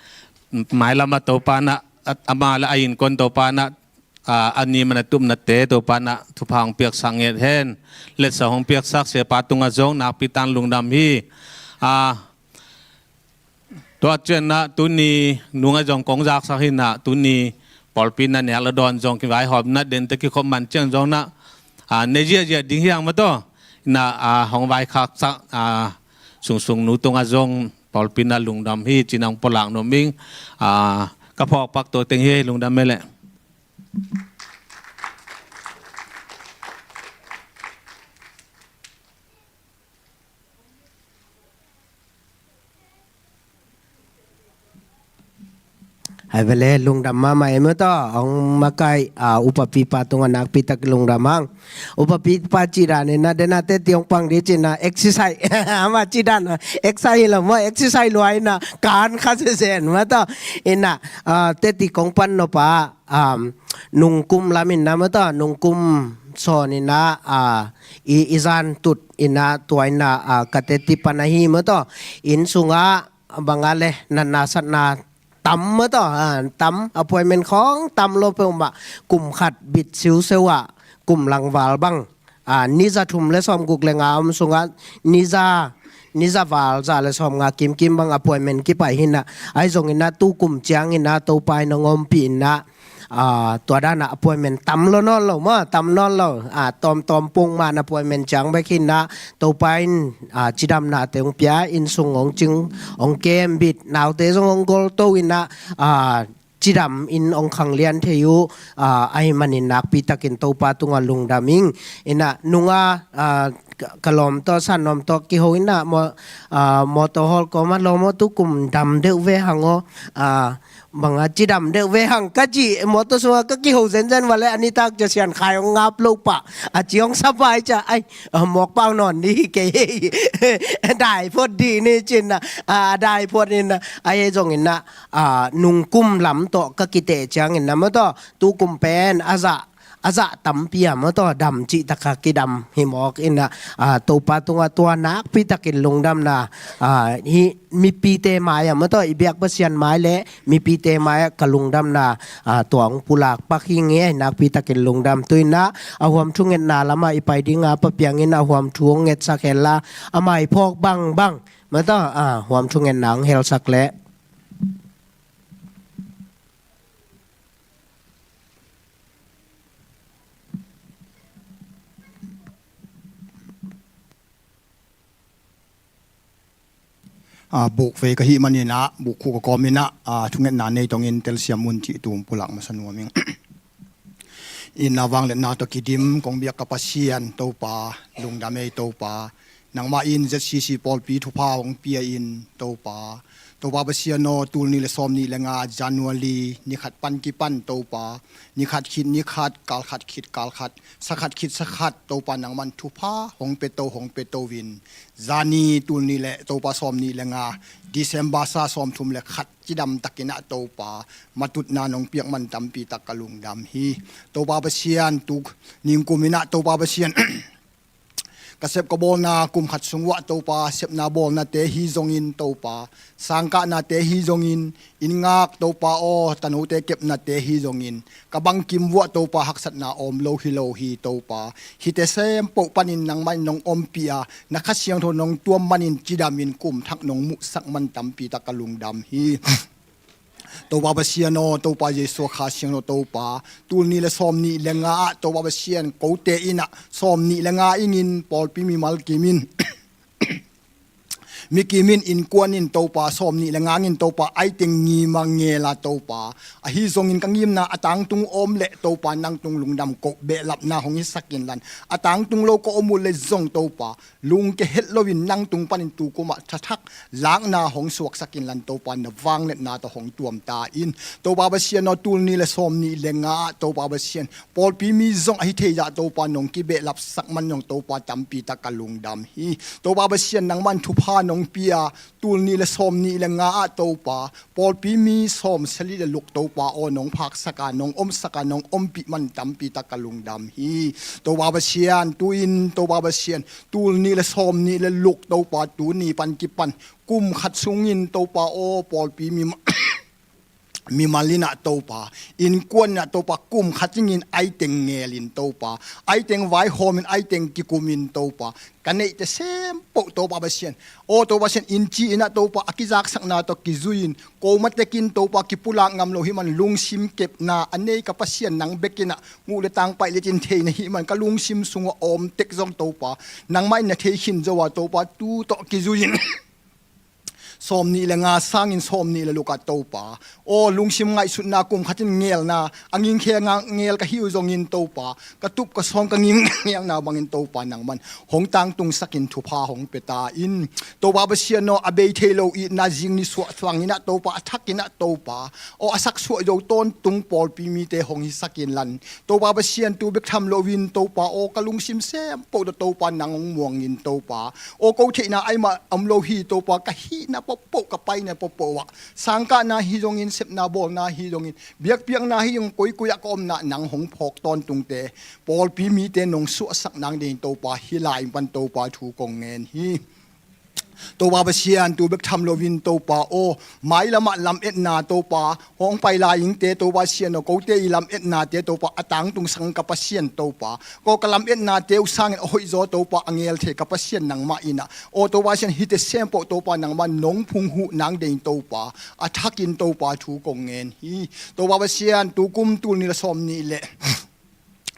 Mailam ah Topa na, a, ama le a innkuan Topa na, a, a nih man a tupnate Topa na thupha hong piaksak nget hen. Letsa hong piaksak siapa tungah zong nakpi takin lungdam hi. A, tua ciangin ah tuni nung ah zong kong zaksak hi in ah, tuni pawlpi na nek le dawn zong kivaihawm in ah, dente kikhop man ciang zong in ah, a, ne ziahziah ding hi hang maw taw. In ah, a, hong vaikhaksak, a, sungsung nu tungah zong pawlpi na lungdam hi ci-in ah hong pulak nuam ing. A, ka phawk pak to teng hi, lungdam e leh. Hai vele, lungdam mahmah e maw taw, hong makaih, a, upapipa tungah nakpi tak lungdam hang. Upapipa cih dan in ah, den ah teti hong pang ding ci-in ah, exercise. Ama cih dan ah, exercise hi lo maw, exercise lua in ah, kan kha sesen maw taw. In ah, a, teti kong pan nop a, um, nungkum lam in ah maw taw, nungkum sawn in ah, a, i, i zan tut in ah, tua in ah, a, ka teti pan ahi maw taw. Inn sungah bang a le, natna satna tam maw taw, a, tam, appointment khawng tam lo peuhmah, kum khat bit siusiu ah, kum langval bang, a, ni za thum le sawmguk le nga om sungah, ni za, ni za val za le sawmnga kimkim bang appointment kipai hi in ah, ahi zongin ah tu kum ciangin ah Topa in hong ompih in ah, a, tua dan ah appointment tam lo nawn lo maw, tam nawn lo, a, tawmtawm pongman appointment ciang bek hi in ah, Topa in, a, cidamnate hong pia, inn sung hong cing, hong kembit, naute zong hong golto in ah, a, cidam in hong khanglian thei uh, a, ahih manin nakpi takin Topa tungah lungdam ing. In ah nung a, a, ka, ka lawm tawh, san lawm tawh kiho in ah, maw, a, mawtaw hawl kawm ah, lawm aw, tu kum dam deuh ve hang aw, a, bang a cidam deuh ve hang ka cih, mawtaw sungah ka kiho zenzen vale, a nitak ciang Sian Khai hong ngap lo pah, a ci hong sa pai ciang, ai, a, mawk pau nawn ding hi kei hi. Dai phot ding ni ci-in ah, a, dai phot in ah, ahi zongin ah, a, nungkum lam tawh ka kiteh ciangin ah maw taw, tu kum pen a zah, a zah tampi ah maw taw, dam cih tak a kidam hi mawk in ah, a, Topa tungah tua nakpi takin lungdamna, a, hi mipite mai ah maw taw, i biak Pasian mai le mipite mai ah ka lungdamna, a, tua hong pulak pak hi ing e, nakpi takin lungdam. Tu-in ah a huam thungetna lamah i pai ding a, Pa Piang in a huam thu hong ngetsak hen la, a mai phawk bangbang maw taw, a, huam thungetna hong helsak leh. A, buk vei ka hih manin ah, buk khuh ka kawm in ah, a, thungetna nei tongin telsiam un cih tu hong pulak masa nuam ing. In ah vangliatna tawh kidim, kong biak ka Pasian Topa, lungdam ei Topa. Nangmah in Z C C pawlpi thupha hong pia in Topa. Topa Pasian aw, tul nih le sawm nih le nga January ni khat pan kipan Topa, ni khat khit ni khat, kal khat khit kal khat, sa khat khit sa khat, Topa nangman thupha hong pia to, hong pia to in, zani tul nih le, Topa, sawm nih le nga December sa sawm thum le khat cidam takin ah Topa, matutna nong piak man tampi tak ka lungdam hi. Topa Pasian, tu ningkum in ah Topa Pasian, Ka sep ka bawlna kum khat sung uah Topa, sepna bawlnate hi zongin Topa, sangkahnate hi zongin, inn ngak Topa aw, tanote kepnate hi zongin, ka bangkim uah Topa haksatna om lo hi lo hi Topa. Hihte sempoh panin nangmah in nong ompih a, na Kha Siangtho nong tuam manin cidamin kum thak nong muhsak man tampi tak ka lungdam hi. Topa Pasian aw, Topa Jesu Kha Siangtho Topa, tul nih le sawm nih le nga ah Topa Pasian, kote in ah sawm nih le nga ingin pawlpi mimal kim in, mi kim in, innkuan in Topa, sawm nih le nga ingin Topa, ai teng ngim a ngel a Topa. Ahi zongin ka ngimna a tangtung om leh Topa, nang tung lungdam koh behlapna hong hisak inlan, a tangtung lo ka om uh leh zong Topa, lungke het loin nang tung panin tu kum ah thathak lakna hong suaksak inlan Topa, na vangliatna tawh hong tuam ta in. Topa Pasian aw, tul nih le sawm nih le nga ah Topa Pasian, pawlpi mi zong ahi thei zah Topa, nong kibehlapsak man zong Topa, tampi tak ka lungdam hi. Topa Pasian, nangmah in thupha nong pia, tul nih le sawm nih le nga ah Topa, pawlpi mi sawmsagih le luk Topa aw, nong phaksak a, nong omsak a, nong ompih man tampi tak ka lungdam hi. Topa Pasian, tu-in Topa Pasian, tul nih le sawm nih le luk Topa, tuni pan kipan kum khat sungin Topa aw, pawlpi mi mimal in ah Topa, innkuan in ah Topa, kum khat ingin ai teng ngel in Topa, ai teng vaihawm in, ai teng kikum in Topa, ka neihte sempoh Topa Pasian aw, Topa Pasian, inn ci in ah Topa, a kizaksakna tawh kizui in, ko ma tek in Topa, kipulak ngam lo hih man lungsim kepna a nei ka Pasian, nang bek in ah muh le tang paih le cin thei na hih man ka lungsim sungah om tek zong Topa, nangmah in na thei khin zo a Topa, tu tawh kizui in sawm nih le nga sangin sawm nih le luk ah Topa aw, lungsim ngaihsutna kum khat in ngelna, a ngingkhe nga ngel ka hi uh zongin Topa, ka tup ka sawng ka ngingkhe ngelna bangin Topa, nangmah in hong tangtungsak in thupha hong pia ta in. Topa Pasian aw, a bei thei lo itna zing ni suah suang in ah Topa, a thak in ah Topa aw, a saksuah zo tawntung pawlpi mite hong hisak inlan, Topa Pasian, tu bek tham loin Topa aw, ka lungsim sempoh tawh Topa, nang hong muang in Topa aw, ko theihna ai mah om lo hi Topa, ka hihna pohpoh, ka paina pohpoh ah, sangkahna hi zongin, sepna bawlna hi zongin, biakpiakna hi zong, koikoi ah ka omna nang hong phawk tawntungte, pawlpi mite nong suahsak nang dingin Topa, hih lai pan Topa thu kong ngen hi. Topa Pasian, tu bek tham loin Topa aw, mailam ah lametna Topa, hong pai lai ingte Topa Pasian aw, kote i lametnate Topa, a tangtungsak ka Pasian Topa, ko ka lametnate uh sangin a hoihzaw Topa, a ngel thei ka Pasian nangmah in ah aw, Topa Pasian, hihte sempoh Topa, nangmah nong phunghuh nang dingin Topa, a thakin Topa thu kong ngen hi. Topa Pasian, tu kum tul nih le sawm nih le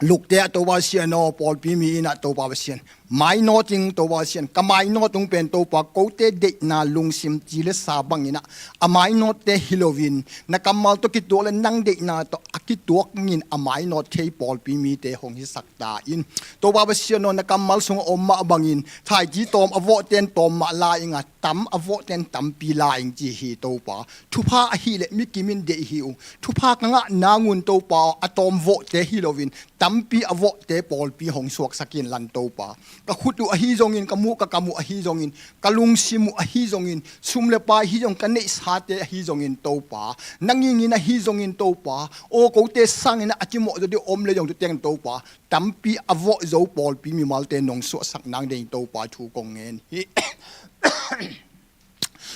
lukte ah Topa Pasian aw, pawlpi mi in ah Topa Pasian, mainawt ing Topa Pasian, ka mainawt ung pen Topa, kote deihna lungsim ci le sa bangin ah a mainawtte hi loin, na kammal tawh kituak le nang deihna tawh a kituak in a mainawt thei pawlpi mite hong hisak ta in. Topa Pasian aw, na kammal sungah om mah bangin, thaiti tawm a vawhte in tawm mah la ing a, tam a vawhte in tampi la ing ci hi Topa. Thupha ahih leh mi kim in deih hi ung. Thupha ka ngah nang un Topa aw, a tawm vawhte hi loin, tampi a vawhte pawlpi hong suaksak inlan Topa, ka khut uh ahi zongin, ka muh ka kam uh ahi zongin, ka lungsim uh ahi zongin, sum le pai hi zong, ka neihsate ahi zongin Topa, na ngingin ahi zongin Topa aw, kote sangin ah a cimawh zaw ding om le zong, tu teng Topa, tampi a vawh zo pawlpi mimalte nong suahsak nang dingin Topa thu kong ngen hi.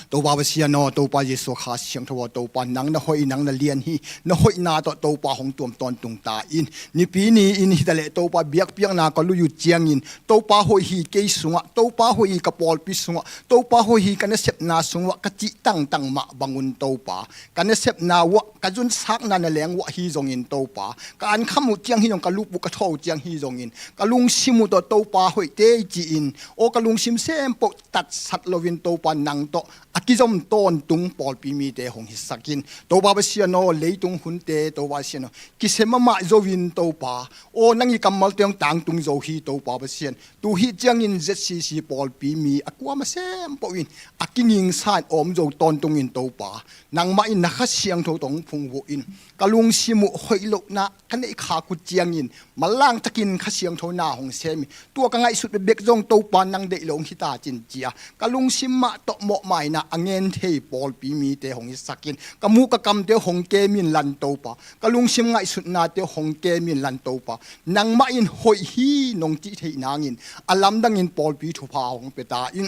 Topa Pasian aw, Topa Jesu Kha Siangtho aw, Topa nang na hoih, nang na lian hi. Na hoihna tawh Topa hong tuam tawntung ta in. Nipi ni in hi ta leh Topa, biakpiakna ka lui uh ciangin, Topa hoih hi kei sungah, Topa hoih hi ka pawlpi sungah, Topa hoih hi ka nasepna sungah ka cih tangtang mah bangun Topa, ka nasepna uah, ka zunsakna na leng uah hi zongin Topa, ka ankham uh ciang hi zong, ka lup uh ka thaw uh ciang hi zongin, ka lungsim uh tawh Topa hoihte i ci-in aw, ka lungsim sempoh tatsat loin Topa, nang tawh a kizom tawntung pawlpi mite hong hisak in. Topa Pasian aw, leitung hunte Topa Pasian aw, kisia mahmah zo in Topa aw, nang i kammalte hong tangtung zo hi Topa Pasian. Tu hih ciangin Z C C pawlpi mi a kuama sempoh in a kingingsa in om zo tawntungin Topa, nangmah in na Kha Siangtho tawh hong phungvuh in, ka lungsim uh hoih lohna ka neih khak uh ciangin, manlang takin Kha Siangtho na hong sem in, tua ka ngaihsut bekbek zong Topa nang deih lo hong hi ta cin ci-a, ka lungsim mah tawh mawhmaina a ngen thei pawlpi mite hong hisak in. Ka muh ka kamte hong kem in, Topa. Ka lungsim ngaihsutnate hong kem in, Topa. Nangmah in hoih hi nong cih theih nangin a lamdangin pawlpi thupha hong pia ta in.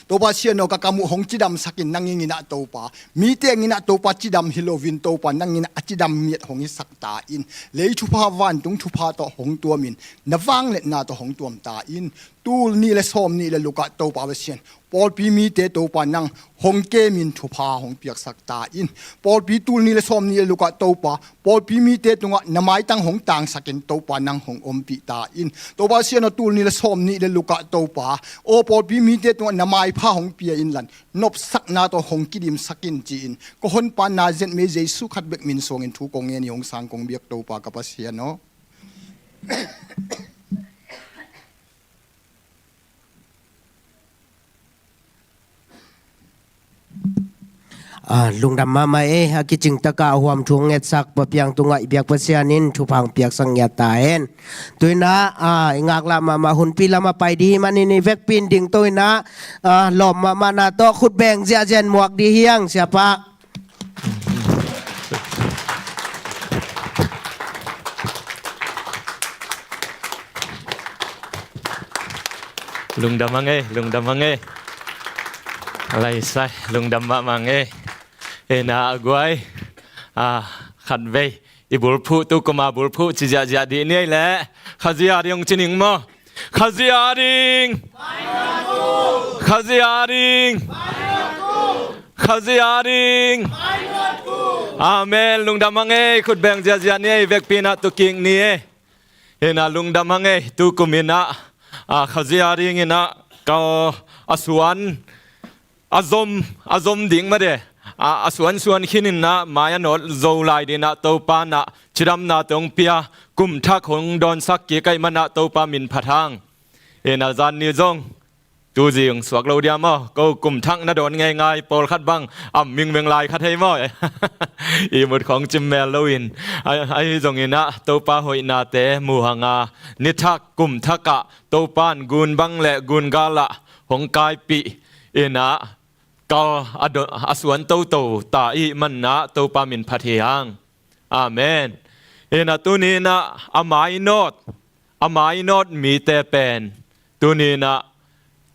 Topa Sian aw, ka kam uh hong cidamsak in, nang in ah Topa. Mite in ah Topa cidam hi loin Topa, nang in ah a cidam miat hong hisak ta in. Lei thupha vantung thupha tawh hong tuam in, na vangliatna tawh hong tuam ta in. Tul nih le sawm nih le luk ah Topa Pasian, pawlpi mite Topa nang hong kem in, thupha hong piaksak ta in. Pawlpi tul nih le sawm nih le luk ah Topa, pawlpi mite tungah na maitang hong tangsak in Topa, nang hong ompih ta in. Topa Sian aw, tul nih le sawm nih le luk ah Topa, aw pawlpi mite tungah na maipha hong pia in, nopsakna tawh hong kidimsak in ci-in ka honpa Nazareth mi Jesu khat bek min suangin thu kong ngen hi, hong sang kong biak Topa ka Pasian aw. Ah, lungdam mahmah ei, a kicing takah a huam thu ngetsak Pa Piang tungah i biak Pasian in thupha hong piaksak ngiat ta hen. Tu-in ah, ah, i ngaklah mahmah hunpi lamah pai ding hi manin i vekpi in dingto-in ah, ah, lawm mahmahna tawh khut beng ziahziah in muak ding hi hang, Siapa. Lungdam hang ei, lungdam hang ei. Laisai, lungdam mahmah hang ei. Ena a guai, a, khatvei i bulphuh, tu kuma bulphuh ci ziahziah dih ni ei leh. Khazih a ding ci ning maw. Khazih a ding. Khazih a ding. Khazih a ding. Amen. Lungdam hang ei, khut beng ziahziah ni ei, vekpi in ah tukik ni ei. Ena lungdam hang ei, tu kum in ah, a, Khazih a ding in ah kal a suan a zom, a zom ding mah de. A, a suansuan khin in ah mai a nawt zo lai ding ah Topa in ah cidamna tawh hong pia, kum thak hong dawnsak kik ahih man ah Topa min phat hang. Ena zan ni zong tu zing suak lo dia maw, ko kum thak na dawn ngeingai, pawlkhat bang am mingmeng lai kha thei maw. Ihmut khawng cim mel loin, a, ahi zongin ah Topa hoihnate mu hang a, ni thak kum thak ah Topa in gun bang le gun gal ah hong kaipih in ah kal a do-, a suan toto ta ahih man ah Topa min phat hi hang. Amen. Ena tuni in ah a mainawt, a mainawt mite pen tuni in ah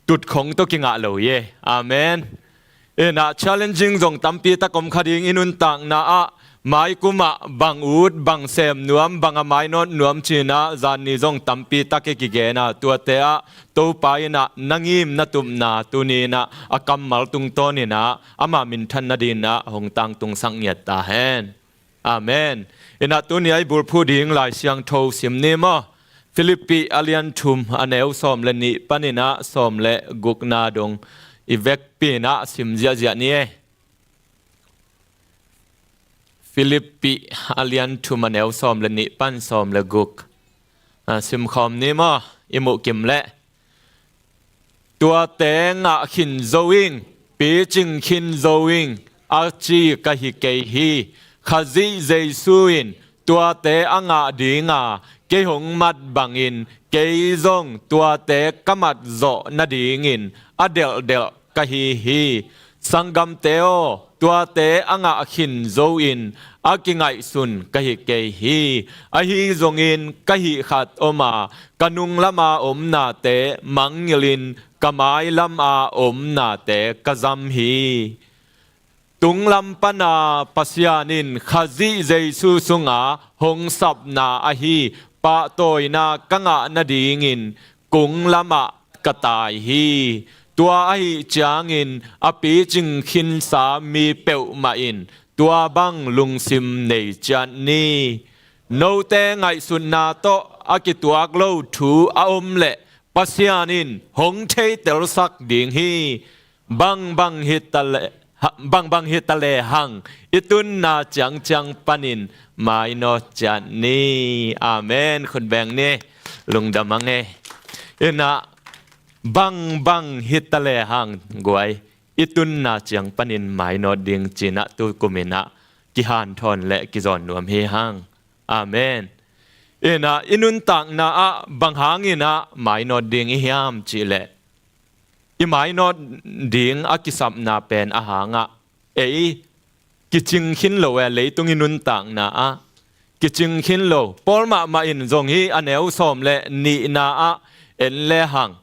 tutkhong tawh kingah lo hi. Amen. Ena challenging zong tampi tak om kha ding, i nuntakna ah maikum ah bang ut, bang sem nuam, bang a mainawt nuam ci-in ah zan ni zong tampi tak i kigen a, tuate ah Topa in ah na ngim na tupna tuni in ah a kammal tungtawn in ah ama minthan nading in ah hong tangtungsak ngiat ta hen. Amen. Ena tuni a i bulphuh ding Lai Siangtho sim ni maw. Filippi a lian thum a neu sawm le nih panin ah sawm le gukna dong i vekpi in ah sim ziahziah ni ei. Filippi a lian thum a neu sawm le nih pan sawm le guk. A, simkhawm ni maw, i muh kim leh. Tuate ngah khin zo ing, picing khin zo ing, a ci ka hi kei hi. Khazih Jesu in tuate a ngah ding a, kei hong mat bangin kei zong tuate ka mat zawh nadingin a delhdelh ka hi hi. Sanggamte aw, tuate a ngah khin zo-in a kingaihsun ka hi kei hi. Ahi zongin ka hih khat om a, ka nunglam a om nate mangngilhin ka mailam a om nate ka zam hi. Tunglam pana Pasian in Khazih Jesu sunga hong sapna ahi pahtawina ka ngah nadingin kunglamah ka tai hi. Tua ahih ciangin a picing khinsa mi peuhmah in tua bang lungsim nei ciat ni. Note ngaihsutna tawh a kituak lo thu a om leh Pasian in hong theitelsak ding hi. Bangbang hi ta le, ha, bangbang hi ta le hang, i tunna ciangciang panin mainawt ciat ni. Amen. Khut beng ni. Lungdam a ngei. Inah bangbang hi ta le hang guai, i tunna ciang panin mainawt ding ci-inah tu kuminah kihanthawn le kizawn nuam hi hang. Amen. Inah i nuntakna ah bang hanginah mainawt ding i hiam cihleh, i mainawt ding a kisapna pen a hangah ei kicing khin lo e, leitung i nuntakna ah kicing khin lo. Paul mahmah in zong hi a neu sawm le nihna ah en le hang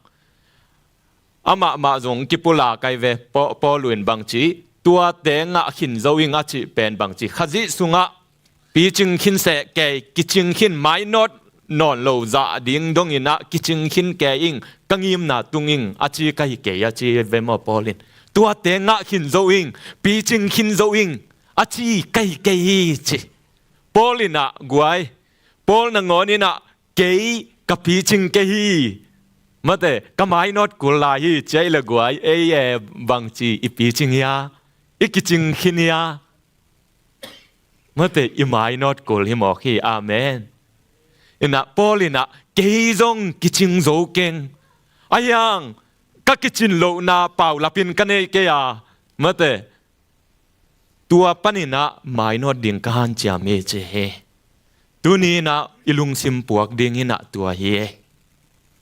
amah mah zong kipulak ai ve. Paul in bangci, tuate ngah khin zo ing a cih pen bangci, Khazih sungah picing khin seh kei, kicing khin, mainawt nawn lo zah ding dongin ah kicing khin kei ing, ka ngimna tung ing a ci ka hi kei a ci ve maw Paul in. Tuate ngah khin zo ing, picing khin zo ing a ci ka hi kei hi ci. Paul in ah guai, Paul nangawn in ah kei ka picing kei hi. Mate, ka mainawt kul lai hi ci a i le guai, ei e bangci i picing hia, i kicing khin hia. Mate, i mainawt kul hi mawk hi. Amen. In ah Paul in ah kei zong kicing zo keng. A hiang ka kicin lohna paulapin ka nei kei a. Mate, tua panin ah mainawt ding ka hanciam hi ci hi. Tuni in ah i lungsim puak ding in ah tua hi.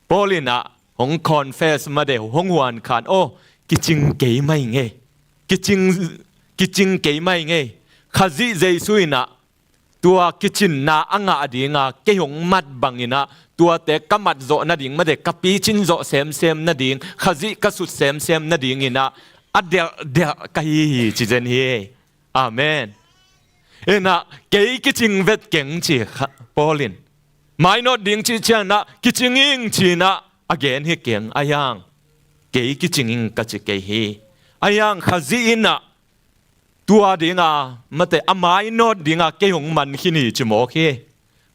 Paul in ah hong confess mate, hong huan khan, aw, kicing kei mai ngei. Kicing, kicing kei mai ngei. Khazih Jesu in ah tua kicinna a ngah dinga kei hong mat bangin ah tuate ka mat zawh nading mate, ka picin zawh semsem nading, Khazih ka sut semsem nadingin ah a delhdelh ka hi hi ci zen hi. Amen. In ah kei kicing vet keng ci Paul in. Mainawt ding cih ciangin ah kicing ing ci in ah a gen hi keng. A hiang kei kicing ing ka ci kei hi. A hiang Khazih in ah tua dinga mate, a mainawt dinga kei hong man khin hi ci mawk hi.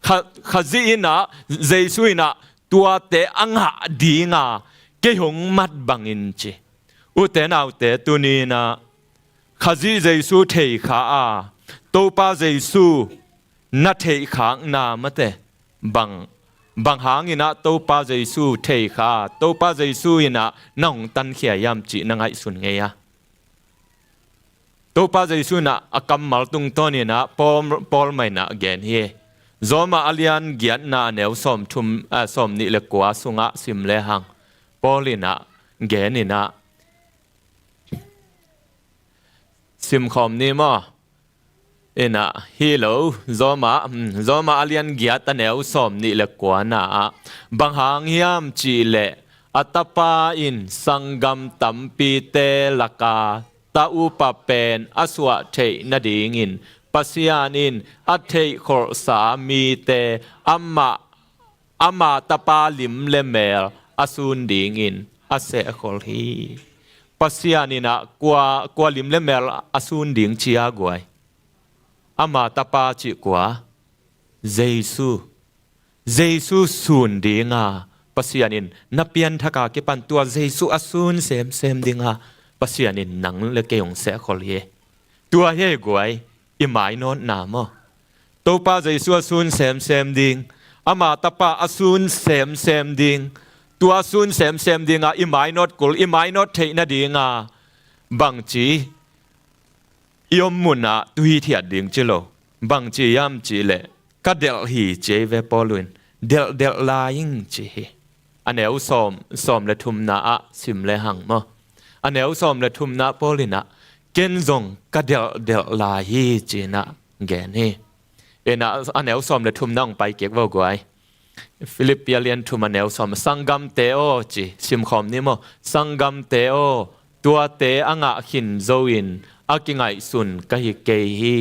Kha, Khazih in ah, Jesu in ah tuate a ngah dinga kei hong mat bangin ci. Ute naute, tuni in ah Khazih Jesu thei kha a, Topa Jesu na theih khakna mate, bang, bang hangin ah Topa Jesu thei kha, Topa Jesu in ah na hong tankhia hiam cih na ngaihsun ngei a. Topa Jesu in ah a kammal tungtawnin ah Paul, Paul mah in ah gen hi. Rom a lian giatna a neu sawm thum, a, sawm nih le kua sungah sim le hang Paul in ah gen in ah, simkhawm ni maw? In ah hi lo, Rom a, um, Rom a lian giat a neu sawm nih le kuana ah, bang hang hiam cih leh a tapa in sanggam tampite laka ta upa pen a suah theih nadingin Pasian in a theihkholhsa mite amah, ama tapa lim le mel a sun dingin a sehkholh hi. Pasian in ah kua, kua lim le mel a sun ding ci a guai? Ama tapa cih kua? Jesu. Jesu sun dinga Pasian in na pianthaka kipan tua Jesu a sun semsem dinga Pasian in nang le kei hong sehkholh hi. Tua hi guai, i mainawtna maw? Topa Jesu a sun semsem ding, ama tapa a sun semsem ding, tua a sun semsem dinga i mainawt kul, i mainawt theih nadinga bangci i om munah tu hithiat ding ci lo. Bangci hiam cih leh ka delh hi ci ei ve Paul in. Delhdelh lai ing ci hi. A neu sawm, sawm le thumna ah sim le hang maw? A neu sawm le thumna Paul in ah ken zong ka delhdelh lai hi ci in ah gen hi. In ah a neu sawm le thumna hong pai kik vo guai. Filippi a lian thum a neu sawm, sanggamte aw ci, simkhawm ni maw? Sanggamte aw, tuate a ngah khin zo in a kingaihsun ka hi kei hi.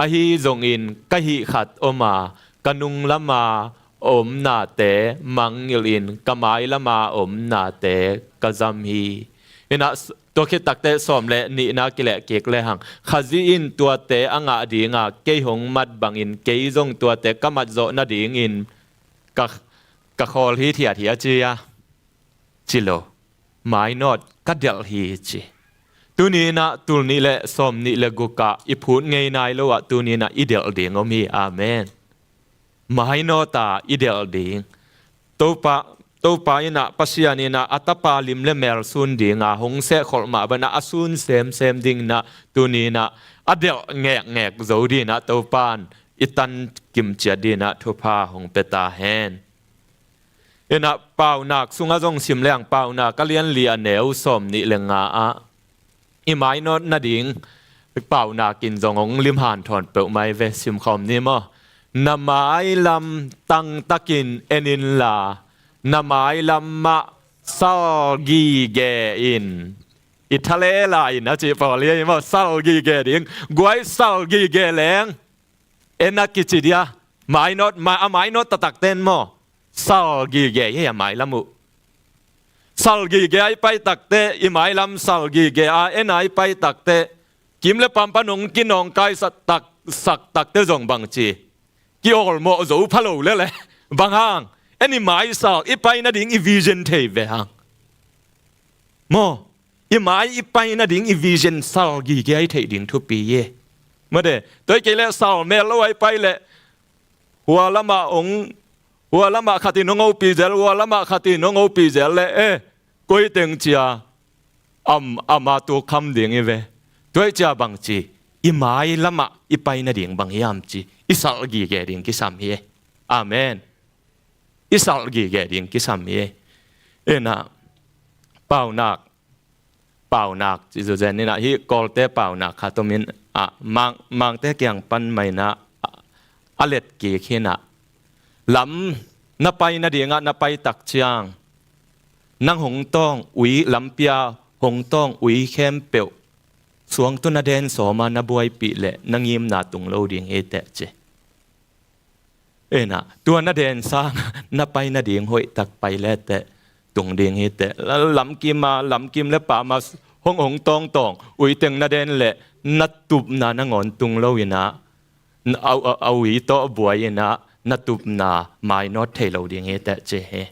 Ahi zongin ka hih khat om a, ka nung lama omnate mangngilh in ka mai lama omnate ka zam hi. In ah tua khit takteh sawm le nihna kileh kik le hang, Khazih in tuate a ngah dinga kei hong mat bangin kei zong tuate ka mat zawh nadingin ka, ka khawl hithiat hi a ci a, ci lo. Mainawt ka delh hi ci. Tuni in ah tul nih le sawm nih le guk ah i phut ngei nai lo ah tuni in ah i delh ding om hi. Amen. Mainawt a i delh ding. Topa, Topa in ah, Pasian in ah a tapa lim le mel sun dinga hong sehkholh mah bangin ah a sun semsem ding in ah tuni in ah a delh ngekngek zo ding in ah Topa in i tan kimciat ding in ah thupha hong pia ta hen. Inah Paunak sungah zong sim leng, Paunak a lian li a neu sawm nih le nga ah i mainawt nading Paunak in zong hong limhan thawn peuhmah hi ve, sim khawm ni maw. Na mailam tangtakin en inla, na mailam mah sal gige in, i thalela in a cih pawl hi maw, sal gige ding, guai sal gige leng en a kici dia, mainawt, ma-, a mainawt taktakte in maw, sal gige hi a mailam uh. Sal gige a i pai takte, i mailam sal gige a en a i pai takte, kim le pam pan hong kinawngkaisak tak, sak takte zong bangci, ki-awlmawh zo pha lo lele. Bang hang? En i maisal, i pai nading i vision thei ve hang. Maw, i mai i pai nading i vision sal gige a i theih ding thupi hi. Mate, tua hi kei leh sal mel lo a i pai leh, hua lamah hong, hua lamah khat in hong hopih zel, hua lamah khat in hong hopih zel leh, eh, koi teng cia, am, ama tuk kham ding hi ve. Tua hi cia bangci, i mai lamah i pai nading bang hiam ci, i sal gige ding kisam hi. Amen. I sal gige ding kisam hi. Inah, Paunak, Paunak ci zuzen inah, hih Kawlte Paunak khat om inah, Mang, Mangte kiang pan mah inah, a, a let kik hi inah, lam na pai nadingah na pai tak ciang, nang hong tawng ui, lampi a hong tawng ui khempeuh suangtu na den sawm a na buaipih leh na ngimna tung lo ding hi teh ci. Inah, tua na den sang na pai nading hoih tak pai le teh tung ding hi teh. Lamkim a, lamkim le pam a hong, hong tawngtawng ui teng na den leh na tupna nangawn tung lo inah, a, a, a ui tawh buai inah na tupna mainawt thei lo ding hi teh ci hi.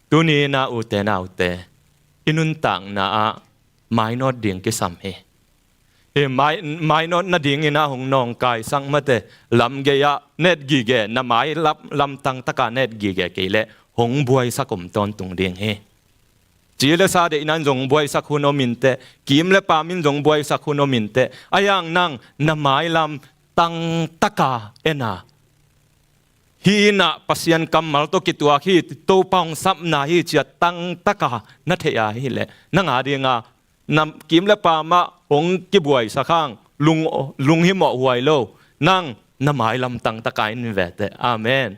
Tuni inah ute naute, i nuntakna ah mainawt ding kisam hi. Hi, mai, mainawt nading inah hong nawngkaisak mate, lam gei-ah na et gige, na mai lam, lam tangtaka na et gige kei leh hong buaisak om tawntung ding hi. Ci le sa deihna in zong buaisak hun om inteh, kim le pam in zong buaisak hun om inteh. Ahi hang nang na mailam tangtaka en a, hih inah Pasian kammal tawh kituak hi, Topa hong sapna hi ci-a tangtaka na theih a hih leh, nang a dinga na kim le pam ah hong kibuaisak hang, lung, lunghimawh huai lo, nang na mailam tangtaka en ve teh. Amen.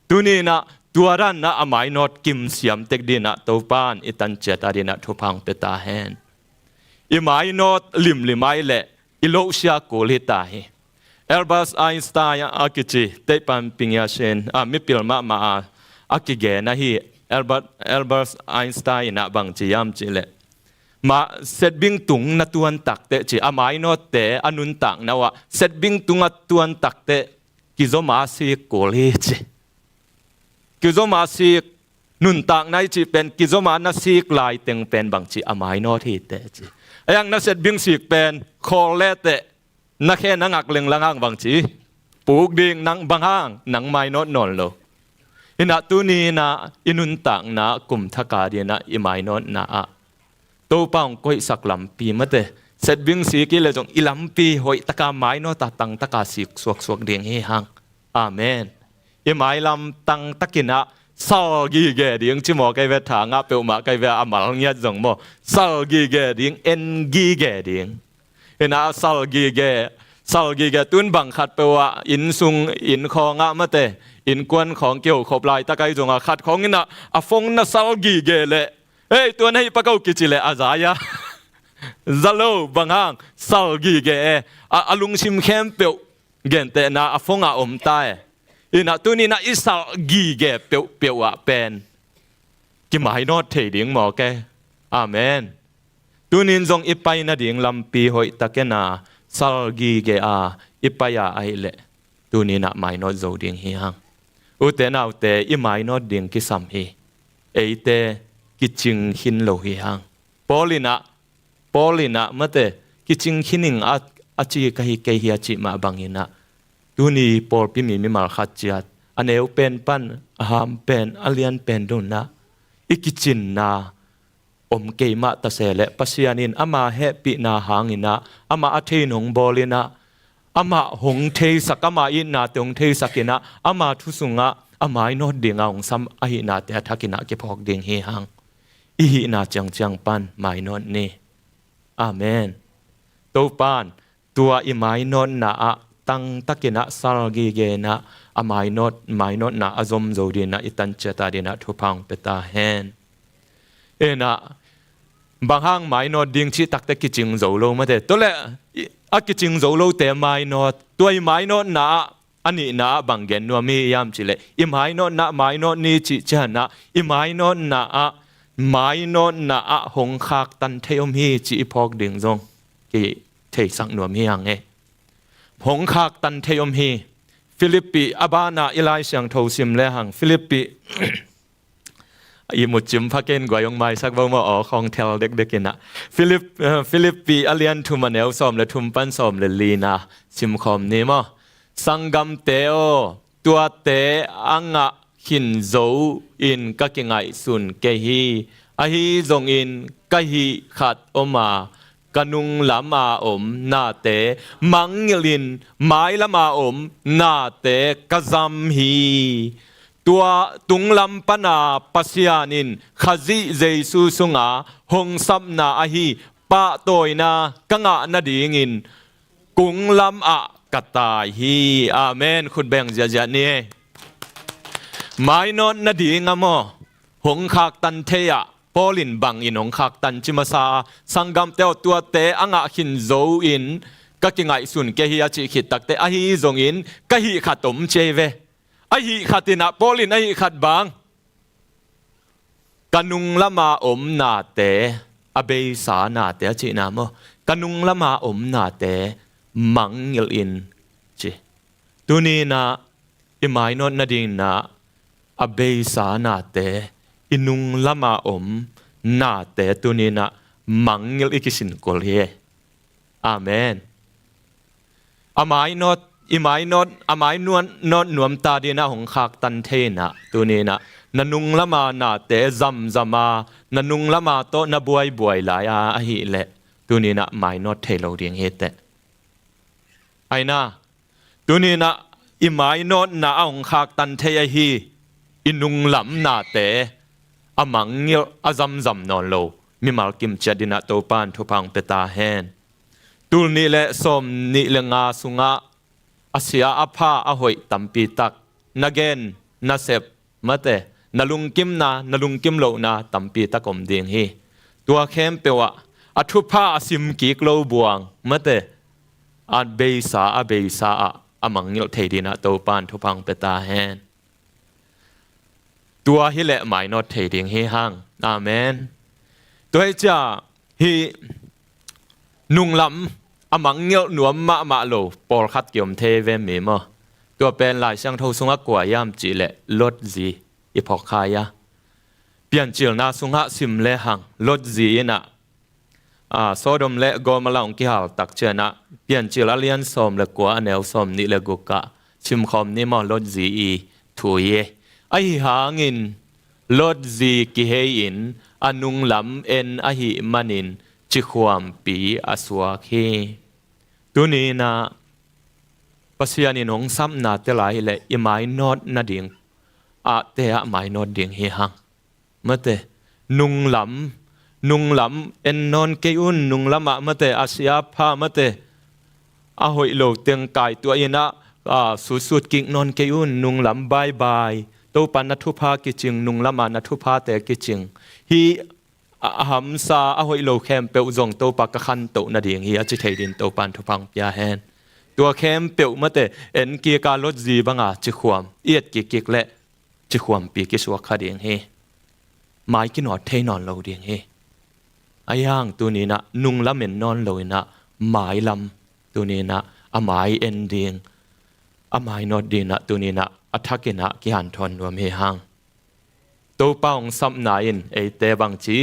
Tuni inah tua dan inah a mainawt kim siam tek ding inah Topa in i tan ciat a ding inah thupha hong pia ta hen. I mainawt limlim a hih leh i lohsia kul hi ta hi. Albert Einstein a kici, teihpan pingia sin, a, mipil mahmah a, a kigen ahi. Albert, Albert Einstein inah bangci hiam cih leh, ma, setbing tung na tuan tak teh ci, a mainawtte a nuntakna uh ah setbing tung a tuan tak teh kizom a sik kul hi ci. Kizom a sik, nuntakna i cih pen kizom a na sik laiteng pen bangci, a mainawt hi teh ci. Ahi hang na setbing sik pen khawl le teh na khe na ngak lenglang hang bangci, puk ding, nang bang hang, nang mainawt nawn lo. Inah tuni inah i nuntakna kum thak a ding inah i mainawtna ah Topa hong koihsak lampi mate, setbing sik hi leh zong i lampi hoihtaka mainawta tangtaka sik suaksuak ding hi hang. Amen. I mailam tangtak inah sal gige ding ci maw, kei ve, tha ngah peuhmah kei ve, a mal ngiat zong maw, sal gige ding, en gige ding. Inah sal gige, sal gige tun bang khat peuh ah, inn sung, inn khawng ah mate, innkuan khawng kiho khop laitak ahi zongah khat khawng inah a phone na sal gige leh, "Hei, tua na hi pak o," kici leh a zai a. Za lo, bang hang, sal gige e. A, a lungsim khempeuh gentehna a phone ah om ta e. Inah tuni inah i sal gige peuhpeuh ah pen kimainawt thei ding maw ke. Amen. Tunin zong i pai nading lampi hoihtak en a, sal gige a i pai a ahih leh, tuni inah mainawt zo ding hi hang. Ute naute, i mainawt ding kisam hi. Eite kicing khin lo hi hang. Paul inah, Paul inah mate, kicing khin ing a, a ci ka hi kei hi a cih mah bang inah, tuni pawlpi mi mimal khat ciat a neu pen pan a ham pen a lian pen dong inah i kicinna om kei mah ta se leh, Pasian in ama hehpihna hang inah, amah a thei in hong bawl inah, amah hong theisak, ama itnate hong theisak inah, ama thu sungah a mainawt dinga hong sam ahihnate a thakin ah kiphawk ding hi hang. I hihna ciangciang pan mainawt ni. Amen. Topan tua i mainawtna ah tangtakin ah sal gige in ah a mainawt, mainawtna a zom zo dingin ah i tan ciat a dingin ah thupha hong pia ta hen. In ah bang hang mainawt ding cih takte kicing zo lo mate. Tua leh i, a kicing zo lote mainawt, tua i mainawtna ah a nihna ah bang gen nuam hi hiam cih leh i mainawtna ah mainawt ni cih ciangin ah i mainawtna ah, mainawtna ah hong khaktan thei om hi cih i phawk ding zong kitheisak nuam hi hang e. Hong khaktan thei om hi. Filippi a banah i Lai Siangtho sim le hang. Filippi, i mutcim pha ken guai hong maisak bo maw, aw khawng thel dekdek in ah. Filip, eh, Filippi a lian thum a neu sawm le thum pan sawm le lina simkhawm ni maw. Sanggamte aw, tuate a ngah khin zo in ka kingaihsun kei hi. Ahi zongin ka hih khat om a, ka nunglam a om nate mangngilh in, mailam a om nate ka zam hi. Tua tunglam pana Pasian in Khazih Jesu sunga hong sapna ahi pahtawina ka ngah nadingin kunglam ah ka tai hi. Amen. Khut beng ziahziah ni. Mainawt nading a maw, hong khaktan thei ah Paul in bang in hong khaktan ci masa a, sanggamte aw, tuate a ngah khin zo in ka kingaihsun kei hi a cih khit takte, ahi zongin ka hih khat om ci hi ve. A hih khat in ah, Paul in a hih khat bang, ka nunglam a om nate, a beisa nate a cihna maw, ka nunglam a om nate mangngilh in ci. Tuni in ah i mainawt nading in ah a beisa nate, i nunglam a om nate tuni in ah mangngilh i kisin kul hi. Amen. A mainawt, i mainawt, a mainawt, nawt nuam ta dingin ah hong khaktan thei in ah tuni in ah na nunglam a nate zamzam a, na nunglam a tawh na buaibuai lai a, ahih leh tuni in ah mainawt thei lo ding hi teh. Aina, tuni in ah i mainawtna a hong khaktan thei ahi i nunglam nate a mangngilh, a zamzam nawn lo mimal kim ciat dingin ah Topan thupha hong pia ta hen. Tul nih le sawm nih le nga sungah a sia a pha a hoih tampi tak na gen, na sep, mate, na lungkimna, na lungkim lohna tampi tak om ding hi. Tua khempeuh ah a thupha a sim kik lo buang, mate, a beisa, a beisa ah a mangngilh thei dingin ah Topan thupha hong pia ta hen. Tua hi leh mainawt thei ding hi hang. Amen. Tua hi ciang hih nunglam a mangngilh nuam mahmah lo pawlkhat kiom thei ve mi maw. Tua pen Lai Siangtho sungah kua hiam cih leh Lot zi i phawk kha a. Piancilna sungah sim le hang, Lot zi in ah, a, Sodom le Gomorrah hong kihal tak ciangin ah, Piancil a lian sawm le kua a neu sawm nih le guk ah simkhawm ni maw, Lot zi i thu hi. Ahi hangin Lot zi kihei in a nunglam en ahih manin cikhuampi a suak hi. Tuni in ah Pasian in hong sapna te lai hi leh i mainawt nading ah te ah mainawt ding hi hang. Mate, nunglam, nunglam en nawn kei un, nunglam ah mate, a sia pha mate, a hoih lo teng kaituah in ah, a, sutsut kik nawn kei un, nunglam baibai. Topa na thupha kicing, nunglam ah na thuphate kicing. Hih a, a hamsa, a hoih lo khempeuh zong Topa ka khantoh nading hi a ci thei dingin Topan thupha hong pia hen. Tua khempeuh mate, en kik a Lot zi banga cikhuam i et kik kik leh cikhuampi kisuak kha ding hi. Mai kinawt thei nawn lo ding hi. Ahi hang tuni in ah nunglam en nawn lo in ah mailam tuni in ah a mai en ding, a mainawt dingin ah tuni in ah a thakin ah kihanthawn nuam hi hang. Topa hong sapna in eite bangci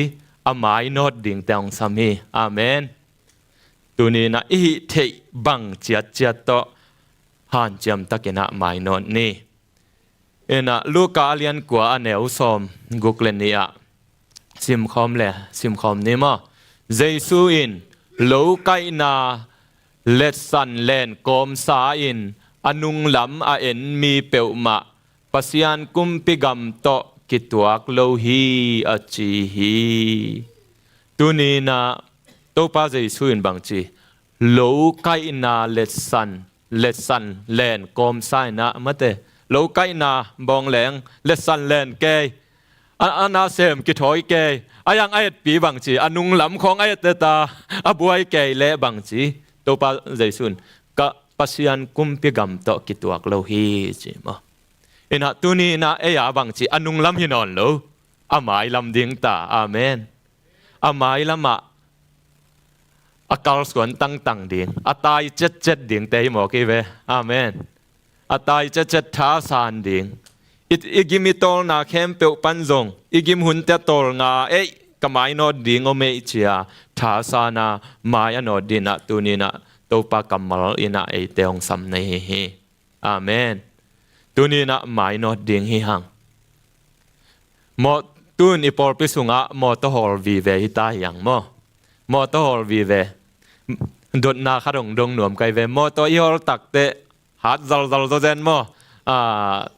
a mainawt dingte hong sam hi. Amen. Tuni in ah i hih theih bang ciatciat tawh hanciam takin ah mainawt ni. In ah Luka a lian kua a neu sawm guk le nih ah simkhawm le, simkhawm ni maw. Jesu in lokaihna letsan len kawmsa in a nunglam a en mi peuhmah Pasian kumpi gam tawh kituak lo hi, a ci hi. Tuni-in ah Topa Jesu in bang ci? Lo kaihna letsan, letsan len kawmsa in ah mate, lo kaihna bawng leng letsan len kei, a, a nasem kithawi kei, a yang a etpi bang ci, a nunglam khawng a et et a, a buai kei leh bang ci? Topa Jesu in, ka Pasian kumpi gam tawh kituak lo hi, ci maw. In ah tuni-in ah ei a bang ci, a nunglam hi nawn lo, a mailam ding ta. Amen. A mailam ah a kalsuan tangtang ding, a tai cetcet ding te hi mawk hi ve. Amen. A tai cetcet thasan ding. I, i gim i tawlna khempeuh pan zong, i gim hunte tawlnga, ei, ka mainawt ding om ei, ci-a thasan a mai a nawt ding in ah tuni-in ah Topa kammal in ah eite hong sam na hi hi. Amen. Tuni-in ah mainawt ding hi hang. Maw, tu-in i pawlpi sungah mawtaw hawl vive hi ta hi hang maw. Mawtaw hawl vive. Dotna khat hong dong nuam ka hi ve. Mawtaw i hawl takteh hat zalzal zaw zen maw. Ah,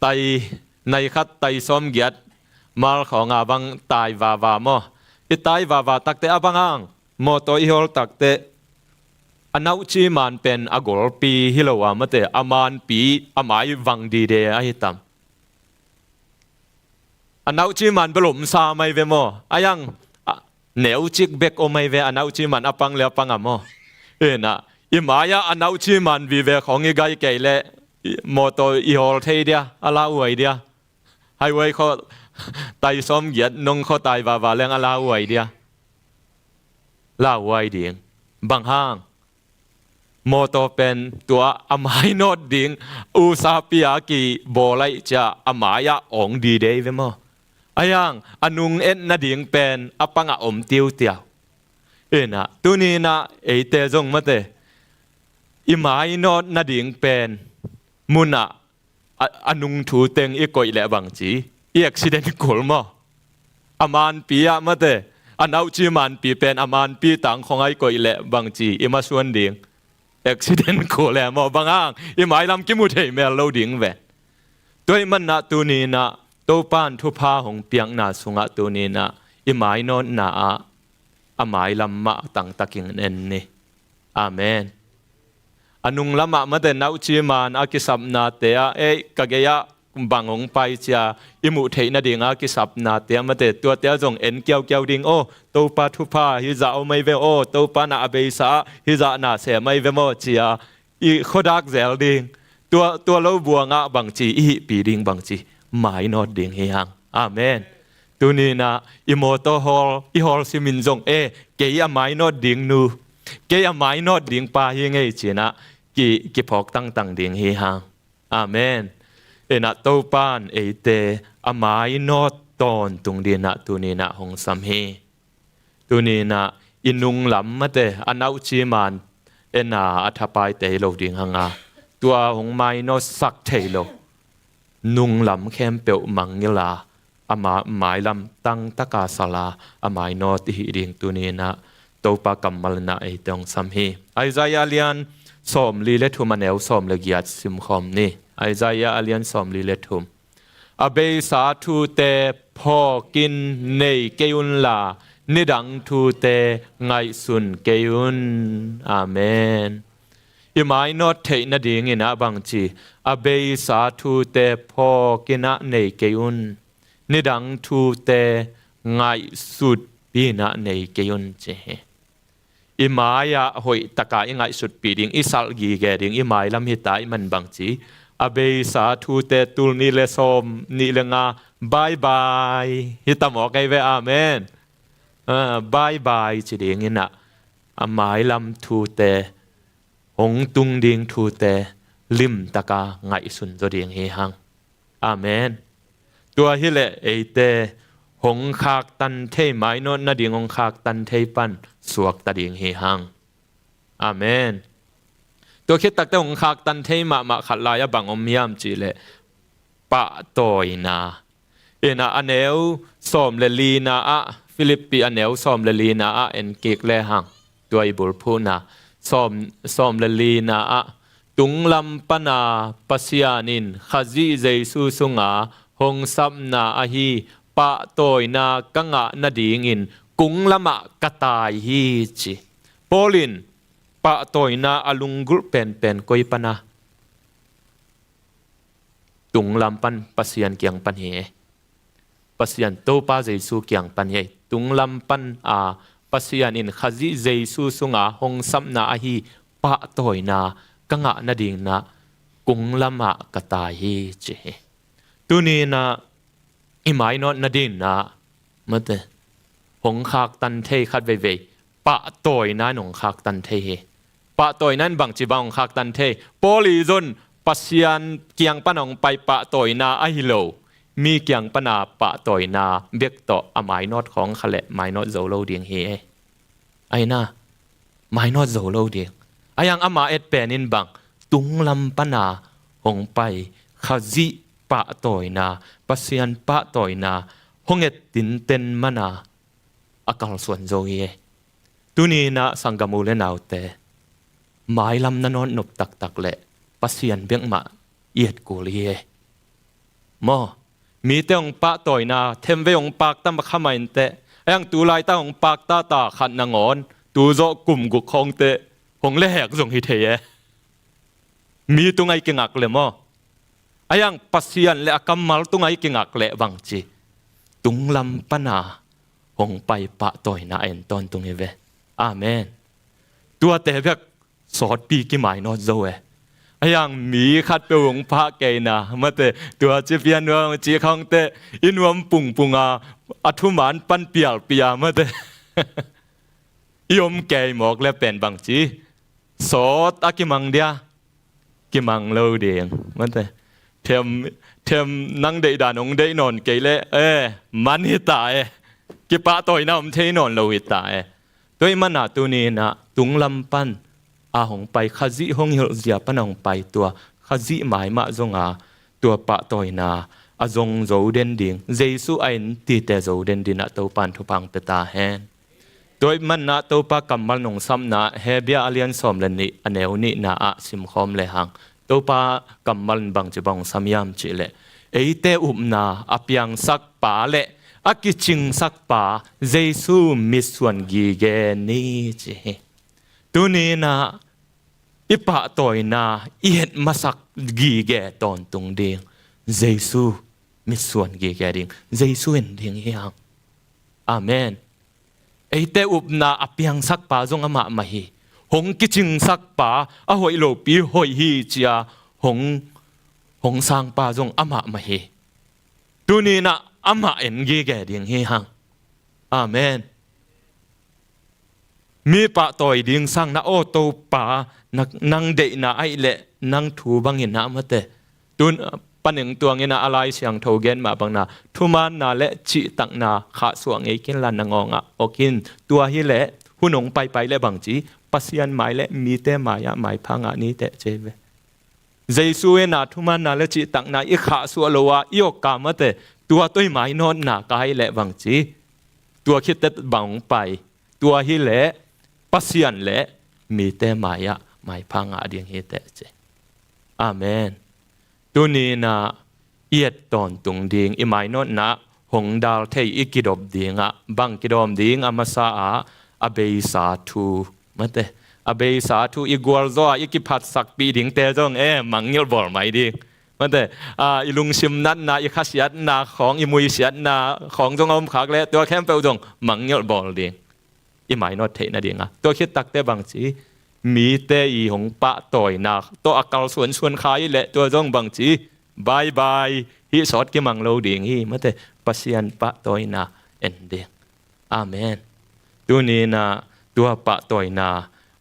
tai nai khat, tai sawmgiat mal khawng a bang tai vava maw. I tai vava takteh a bang hang, mawtaw i hawl takteh a nauci man pen a golpi hi lo a mate, a manpi, a mai vang dide ahi tam. A nauci man bel om sam ahi ve maw. A yang, a, neucik bek om ahi ve, a nauci man a pang le a pang a maw. In ah, i mai-ah a nauci man vive khawng i gai kei leh, i, mawtaw i hawl thei dia, a lauhuai dia. Highway khaw tai sawmgiat nong khaw tai vava leng a lauhuai dia. Lauhuai ding. Bang hang? Mawtaw pen tua a mainawt ding, usapi a kibawl ahih ciang a mai-ah awng dide hi ve maw. A yang, a nung et nading pen a pangah om tiutiau. In ah, tuni-in ah eite zong mate, i mainawt nading pen munah a, a nung thu teng i koih leh bang ci, i accident kul maw. A manpi ah mate, a nauci manpi pen a manpi tang khawng ah i koih leh bang ci, i masuan ding. Accident kul e maw, bang hang, i mailam kimu thei mel lo ding ve. Tua ahih manin ah tuni-in ah, Topa in thupha hong piakna sungah tuni-in ah, i mainawtna ah, a mailam mah tangtakin en ni. Amen. A nunglam ah mate nauci man a kisapnate ah, ei, ka gei ah bang hong pai ci-a i muh theih nading a kisapnate ah mate, tuate ah zong en kiaukiau ding, aw, Topa thupha hizah om ahi ve, aw, Topa na a beisa ah hizah na sem ahi ve maw ci-a i khuadak zel ding. Tua, tua lo buang ah bang ci, i hihpi ding bang ci, mainawt ding hi hang. Amen. Tuni-in ah i mawtaw hawl, i hawl simin zong, e, kei a mainawt ding nu, kei a mainawt ding pa hi ing ei ci-in ah ki, kiphawk tangtang ding hi hang. Amen. In ah Topa in eite a mainawt tawntung dingin ah tuni-in ah hong sam hi. Tuni-in ah i nunglam mate, a nauci man en a, a thapaite hi lo ding hang a, tua hong mainawtsak thei lo nunglam khempeuh mangngilh a, a ma-, mailam tangtaka sal a, a mainawt i hih ding tuni-in ah Topa kammal in ah eite hong sam hi. Isaiah a lian sawmli le thum, a neu sawm le giat simkhawm ni. Isaiah a lian sawmli le thum. A beisa thute phawkin nei kei unla, nidang thute ngaihsun kei un. Amen. I mainawt theih nadingin ah bang ci, a beisa thute phawkin ah nei kei un. Nidang thute ngaihsutpi-in ah nei kei un ci hi. I mai-ah hoihtaka i ngaihsutpih ding, i salh gige ding, i mailam hi ta ahih man bang ci, a beisa thute tul nih le sawm nih le nga bye bye hi ta mawk ahi ve. Amen. Ah, bye bye ci dingin ah, a mailam thute, hong tung ding thute limtaka ngaihsun zaw ding hi hang. Amen. Tua hileh eite hong khaktan thei, mainawt nading hong khaktan thei pan suakta ding hi hang. Amen. Tua khit takte hong khaktan thei mahmah khat lai-ah bang om hiam cihleh, pahtawina. In ah a neu sawm le lina ah, Filippi a neu sawm le lina ah en kik le hang. Tua i bulphuhna sawm, sawm le lina ah, tunglam pana Pasian in Khazih Jesu sunga hong sapna ahi pahtawina ka ngah nadingin kunglamah ka tai hi ci. Paul in pahtawina a lunggulh penpen koi pana? Tunglam pan Pasian kiang pan hi. Pasian Topa Jesu kiang pan hi. Tunglam pana Pasian in Khazih Jesu sunga hong sapna ahi pahtawina ka ngah nadingin kunglamah ka tai hi ci hi. Tuninah i mainawt nadingin mate, hong khaktan thei khat veivei pahtawina in hong khaktan thei hi. Pahtawina in bangci bang hong khaktan thei? Paul i zon Pasian kiang pan hong pai pahtawina ahi lo, mi kiang pana pahtawina bek tawh a mainawt khawng kha leh mainawt zo lo ding hi. Aina, mainawt zo lo ding. Ahi hang ama et pen in bang? Tunglam pana hong pai Khazih pahtawina, Pasian pahtawina hong et tinten mana a kalsuan zo hi. Tuninah sanggam u le naute, mailam na nawt nop taktak leh Pasian bek mah i et kul hi. Maw, mite hong pahtawina themvei hong pakta makha mah inteh, ahi hang tu laita hong pakta ta khat nangawn tu zawh kum guk khawng teh hong lehek zong hi thei e. Mi tungah i kingak leh maw, ahi hang Pasian le a kammal tungah i kingak leh bangci? Tunglam pana hong pai pahtawina a en tawntung hi ve. Amen. Tuate bek sawtpi kimainawt zo e. Ahi hang mi khatpeuh hong pah keina mate, tua ci pian nuam ci khawng teh i nuam pungpunga a thuman pan pialpia mate, i om kei mawk le pen bangci? Sawt a kimang dia, kimang lo ding mate. Them, them nang deih dan hong deih nawn kei leh e, man hi ta e. Kipahtawina om thei nawn lo hi ta e. Tua ahih mana tuninah tunglam pana hong pai, Khazih hong hilh zia pana hong pai tua Khazih mai mah zonga tua pahtawina a zong zo den ding, Jesu a en tite zo den dinah Topan thupha hong pia ta hen. Tua ahih mana Topa kammal hong sapna Hebru a lian sawm le nih a neu nihna ah simkhawm lehang Topa kammal in bangci bang hong sam hiam cihleh, eite upna a piangsak pa le a kicingsak pa Jesu mitsuan gige ni ci hi. Tuninah i pahtawina i het masak gige tawntung ding Jesu mitsuan gige ding, Jesu en ding hi hang. Amen. Eite upna a piangsak pa zong amah mah hi. Hong kicingsak pa a hoih lopi hoih hi cia hong, hong sang pa zong amah mah hi. Tuninah amah en gige ding hi hang. Amen. Mi pahtawi ding sangin, aw Topa, na, nang deihna ahih leh nang thu bangin ah mate, tun, paneng tuangin ah a Lai Siangtho gen mah bangin ah thumaanna le cihtakna khahsuah ngei kinla, na ngawngah awk in. Tua hileh hun hong paipai leh bangci, Pasian mai le mite mai-ah maipha ngah ni teh ci hi ve. Jesu in ah thumaanna le cihtakna i khahsuah lo-a i awk a mate, tua tawh i mainawtna ka hih leh bangci, tua khit teh bang hong pai? Tua hileh Pasian le mite mai-ah maipha ngah ding hi teh ci. Amen. Tuni-in ah i et tawntung ding, i mainawtna hong dal thei i kidop dingah bang kidawm ding? A masa-ah a beisa thu mate, a beisa thu i gualzawh-a i kiphatsakpih dingte zong e, mangngilh bawl mai ding mate. A, i lungsim natna, i khasiatna khawng, i muisiatna khawng zong a om khak leh tua khempeuh zong mangngilh bawl ding. I mainawt theih nadingah. Tua khit takteh bangci, mite i hong pahtawina tawh a kalsuansuan kha i leh tua zong bangci, bye bye, hih sawt kimang lo ding hi mate. Pasian pahtawina en ding. Amen. Tuni-in ah tua pahtawina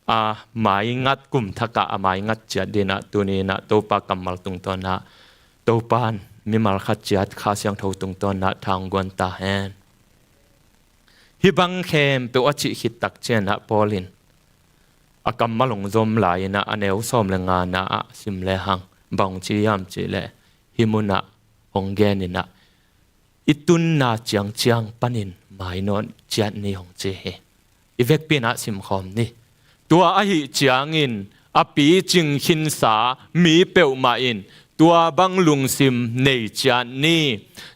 a maingat, kum thakah a maingat ciat dingin ah tuni-in ah Topa kammal tungtawn ah, Topa in mimal khat ciat Kha Siangtho tungtawn ah tha hong guan ta hen. Hih bang khempeuh a cih khit tak ciangin ah Paul in a kammal hong zom lai-in ah a neu sawm le ngana ah sim lehang bang hong ci hiam cihleh, hih munah hong genin ah, i tunna ciangciang panin mainawt ciat ni hong ci hi. I vekpi-in ah simkhawm ni. Tua ahih ciangin a picing khinsa mi peuhmah in tua bang lungsim nei ciat ni.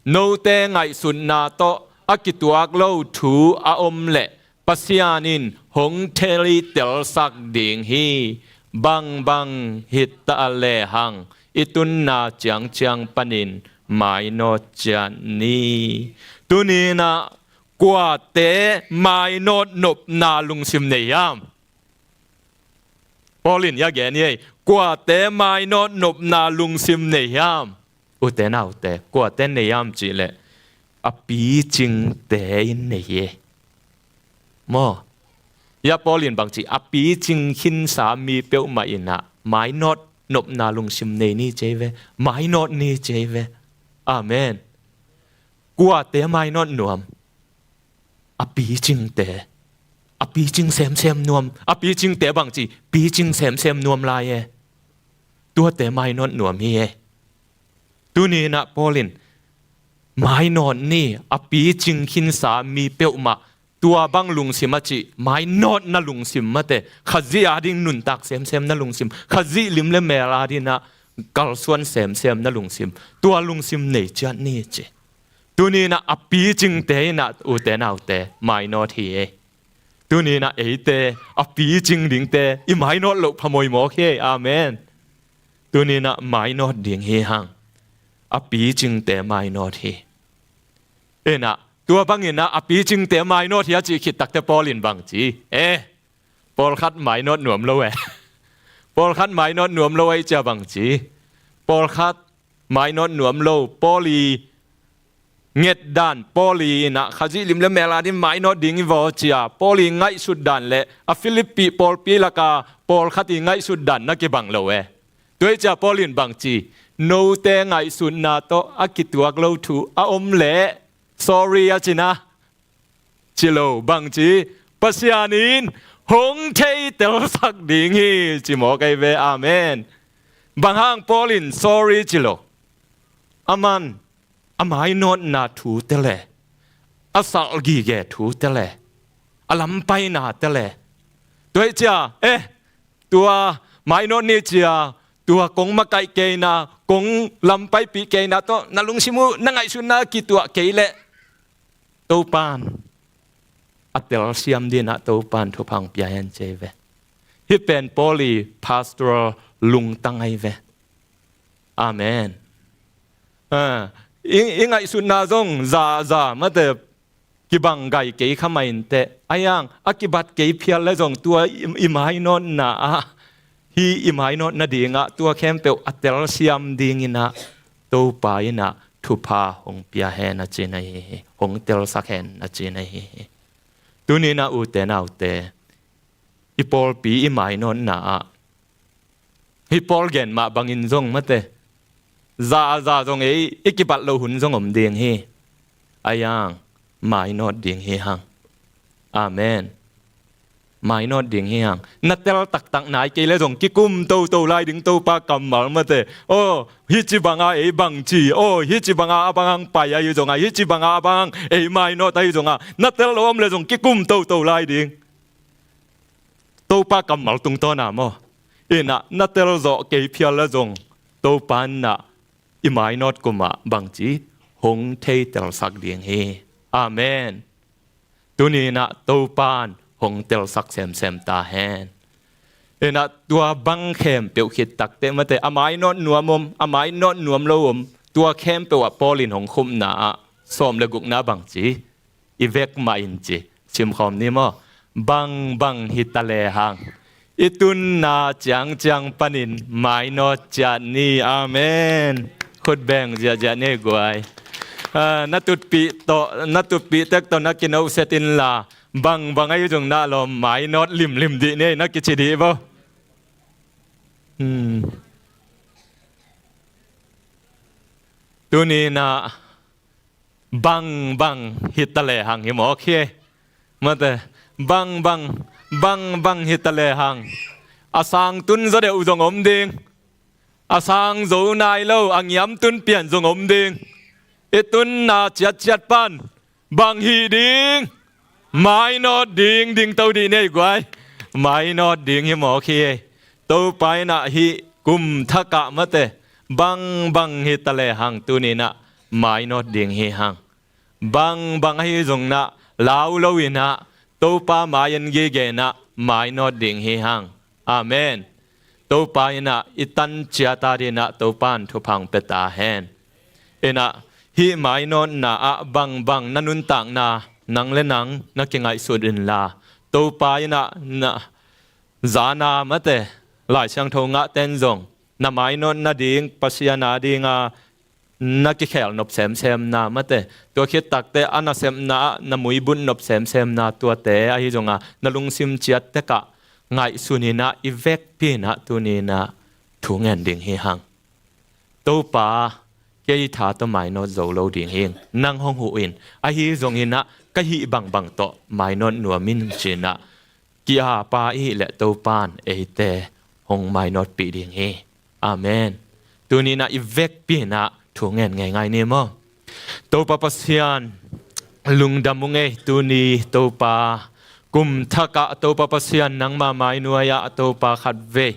Note ngaihsutna tawh a kituak lo thu a om leh Pasian in hong theitelsak ding hi. Bangbang hi ta lehang i tunna ciangciang panin mainawt ciat ni. Tuni-in ah kuate mainawt nopna lungsim nei hiam? Paul in a gen hi. Kuate mainawt nopna lungsim nei hiam? Ute naute, kuate nei hiam cih leh a picingte in nei hi. Maw? Hia Paul in bangci, a picing khinsa mi peuhmah in ah mainawt nopna lungsim nei ni ci hi ve. Mainawt ni ci hi ve. Amen. Kuate mainawt nuam? A picingte. A picing semsem nuam. A picingte bangci, picing semsem nuam lai e. Tuate mainawt nuam hi e. Tuni-in ah Paul in mainawt ni, a picing khinsa mi peuhmah tua bang lungsim a cih, mainawtna lungsim mate, Khazih ading nuntak semsemna lungsim, Khazih lim le mel ading ah kalsuan semsemna lungsim, tua lungsim nei ciat ni ci. Tuni-in ah a picingte in ah ute naute mainawt hi e. Tuni-in ah eite a picing dingte i mainawt loh phamawh mawk hi e. Amen. Tuni-in ah mainawt ding hi hang. A picingte mainawt hi. In ah tua bangin ah a picingte mainawt hi a cih khit takteh Paul in bangci, eh, pawlkhat mainawt nuam lo e. Pawlkhat mainawt nuam lo ahih ciang bangci, pawlkhat mainawt nuam lo, Paul i ngetdan, Paul i in ah Khazih lim le mel ading mainawt ding hi vaw ci a, Paul i ngaihsutdan le a Filippi pawlpi laka pawlkhat i ngaihsutdan na kibang lo e. Tua ahih ciang Paul in bangci, note ngaihsutna tawh a kituak lo thu a om leh sorry a ci na, ci lo, bangci, Pasian in hong theitelsak ding hi ci mawk ahi ve. Amen. Bang hang Paul in sorry ci lo? Aman a mainawtna thute le, a salgige thute le, a lampainate le, tua ahih ciang, eh, tua mainawt ni ci a, tua kong makaih kei na, kong lampaipih kei na tawh na lungsim uh, na ngaihsutna kituak kei leh Topa'n a telsiam dingin ah Topa'n thupha hong pia hen ci ahi ve. Hih pen Paul i pastoral lungtang ahi ve. Amen. Ah, i, i ngaihsutna zong za, za, mate, kibang gai kei kha mah inteh. Ahi hang a kibat kei phial leh zong tua i, i mainawtna ah, hih i mainawt nading ah tua khempeuh a telsiam dingin ah Topa in ah thupha hong pia hen a ci na hi hi. Hong telsak hen a ci na hi hi. Tuni-in ah ute naute, i pawlpi i mainawtna ah, hih Paul gen mah bangin zong, mate, za a za zong ei, i kibat loh hun zong om ding hi. Ahi hang mainawt ding hi hang. Amen. Mainawt ding hi hang. Na tel taktak nai kei leh zong kikum toto lai ding Topa kammal, mate. Aw, hih ci bang a ei bangci, aw, hih ci bang a a bang hang pai ahi zong a, hih ci bang a a bang hang ei mainawt ahi zong a, na tel loh om leh zong kikum toto lai ding. Topa kammal tungtawn ah maw? In ah na tel zawh kei phial leh zong Topa in ah i mainawt kum ah bangci, hong theitelsak ding hi. Amen. Tuni-in ah Topa'n hong telsak semsem ta hen. In ah tua bang khempeuh khit takteh, mate, a mainawt nuam om, a mainawt nuam lo om, tua khempeuh ah Paul in hong khupna ah sawm le gukna bangci, i vek mah in ci. Simkhawm ni maw? Bangbang hi ta lehang i tunna ciangciang panin mainawt ciat ni. Amen. Khut beng ziahziah ni guai. Ah, na tutpih tawh, na tutpih tek tawh na kinohset inla, bangbang ahi zong na lawm mainawt limlim dih ni, na kici dih bo. Hmm. Tuni-in ah bangbang hi ta lehang hi mawk hi. Mate, bangbang, bangbang hi ta lehang a sang tun zaw deuh zong om ding. A sang zo nai lo, a ngiam tun pian zong om ding. I tunna ciatciat pan bang hih ding? Mainawt ding, dingto dih ni ei guai. Mainawt ding hi mawk hi. Topa in ah hih kum thak ah mate bangbang hi ta lehang tuni in ah mainawt ding hi hang. Bangbang ahi zongin ah lau lo in ah Topa mai-ah gige in ah mainawt ding hi hang. Amen. Topa in ah i tan ciat a dingin ah Topa in thupha hong pia ta hen. In ah hih mainawtna ah bangbang na nuntakna nang le nang na kingaihsut inla, Topa in ah na zan a mate Lai Siangtho ngahte in zong na mainawt nading Pasian a dingin na kikhel nop semsemna mate, tua khit takteh a nasepna ah na muibut nop semsemna tuate ahi zongin na lungsim ciat tek ah ngaihsun in ah i vekpi in ah tuni in ah thu ngen ding hi hang. Topa, kei tha tawh mainawt zo lo ding hi ing, nang hong huh in, ahi zongin ah ka hih bangbang tawh mainawt nuam ing ci-in ah ki-ap a i hih leh Topa in eite hong mainawtpih ding hi. Amen. Tuni in ah i vekpi in ah thu ngen ngeingai ni maw? Topa Pasian, lungdam ung ei, tuni Topa, kum thak ah Topa Pasian nangma mai nuai ah Topa khatvei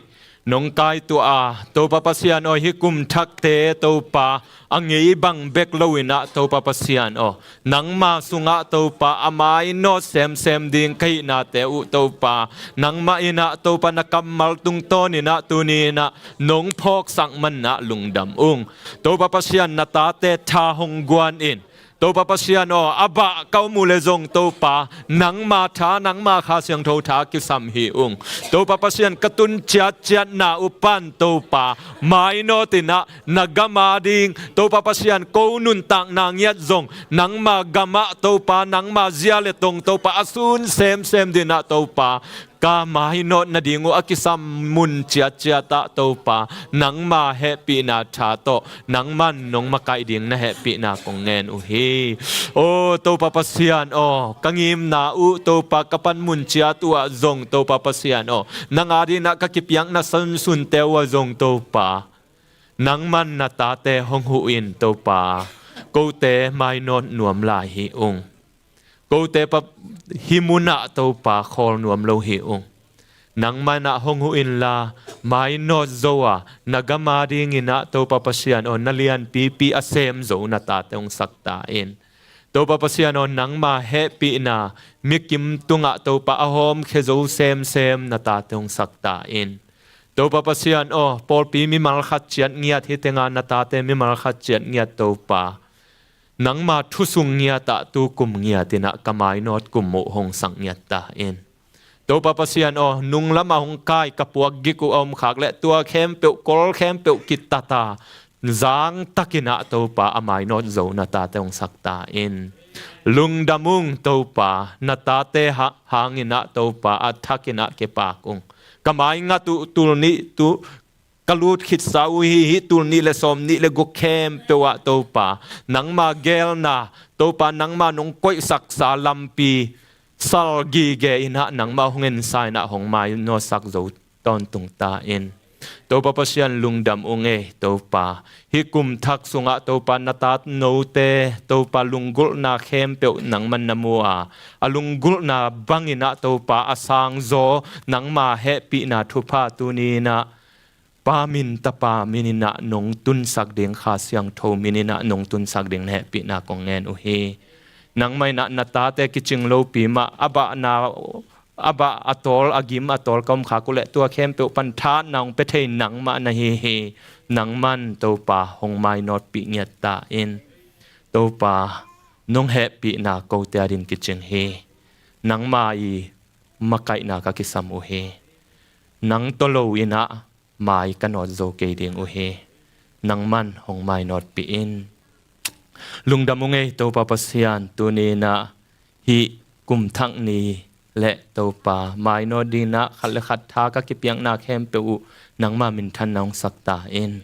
nong kaituah a, Topa Pasian aw, hih kum thakte Topa a ngei bang bek lo in ah Topa Pasian aw, nangma sungah Topa a mainawt semsem ding ka hihnate uh Topa, nangmah in ah Topa na kammal tungtawn in ah tuni in ah nong phawksak man in ah lungdam ung. Topa Pasian, na tate tha hong guan in. Topa Pasian aw, a bah ka om uh leh zong Topa, nangma tha, nangma Kha Siangtho tha kisam hi ung. Topa Pasian, ka tun ciatciatna uh pan Topa mainawt in ah na gam a ding, Topa Pasian, ko nuntakna ngiat zong nangma gam ah Topa, nangma zia le tong Topa a sun semsem dingin ah Topa ka mainawt nading uh a kisam mun ciatciat ah Topa, nangma hehpihna tha tawh nangman nong makaih ding na hehpihna kong ngen uh hi. Aw Topa Pasian aw, ka ngimna uh Topa, ka panmun ciat uh ah zong Topa Pasian aw, nang a dingin ah ka kipiakna sunsunte uh ah zong Topa, nangman na tate hong huh in Topa, kote mainawt nuam lai hi ung. Kote pa hih mun ah Topa khawl nuam lo hi ung. Nangmah in ah hong huh inla, mainawt zo a, na gam a dingin ah Topa Pasian aw, na lianpipi a sem zo na tate hong sak ta in. Topa Pasian aw, nangma hehpihna mikim tungah Topa a hawmkhia zo semsem na tate hong sak ta in. Topa Pasian aw, pawlpi mimal khat ciat ngiat hi teng a, na tate mimal khat ciat ngiat Topa, nangma thu sung ngiat ah tu kum ngiat in ah ka mainawt kum uh hong sak ngiat ta in. Topa Pasian aw, nunglam ah hong kai ka puak gik uh a om khak leh tua khempeuh, kol khempeuh kitat a, zangtak in ah Topa a mainawt zo na tate hong sak ta in. Lungdam ung Topa, na tate ha-, hang in ah Topa a thak in ah kipak ung. Ka mai ngat uh tul nih tu ka lut khitsa uh hi, hih tul nih le sawm nih le guk khempeuh ah Topa, nangma geelna Topa, nangma nong koihsaksa lampi sal gige in ah nangma hong ensa in ah hong mainawtsak zo tawntung ta in. Topa Pasian, lungdam ung ei Topa. Hih kum thak sungah Topa, na tate note Topa, lunggulhna khempeuh nangman na mu a, a lunggulhna bang in ah Topa a sangzaw nangma hehpihna thupha tuni in ah Pa min, Tapa min in ah nong tunsak ding, Kha Siangtho min in ah nong tunsak ding na hehpihna kong ngen uh hi. Nangmah in ah na tate kicing lopi mah, a bahna, a bah a tawl, a gim a tawl ka om khak uh leh tua khempeuh pan tha na hong pia thei nangmah na hi hi. Nangman Topa hong mainawtpih ngiat ta in. Topa, nong hehpihna kote a ding kicing hi. Nangma i makaihna ka kisam uh hi. Nang tawh lo in ah mai ka nawt zo kei ding uh hi. Nangman hong mainawtpih in. Lungdam ung ei Topa Pasian, tuni in ah hih kum thak ni le Topa, mainawt ding in ah khat le khat tha ka kipiakna khempeuh uh nangma minthanna hong sak ta in.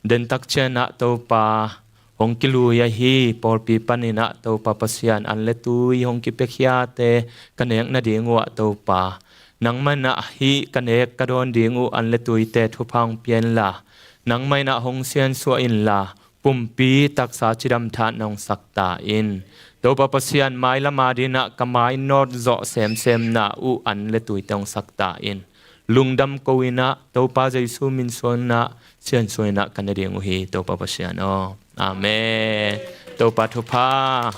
Dentak ciang ah Topa, hong kilui ahi pawlpi pan in ah Topa Pasian, an le tui hong kipiakhiate ka nek nading uh ah Topa, nangmah in ah hih ka nek ka dawn ding uh an le tuite thupha hong pia inla, nangmah in ah hong siansuah inla, kumpi taksa cidam tha na hong sak ta in. Topa Pasian, mailam a ding in ah ka mainawt zawh semsemna uh an le tuite hong sak ta in. lungdam ko in ah, Topa Jesu min suang in ah, siansuah in ah ka ne ding uh hi, Topa Pasian aw. Amen. Topa thupha.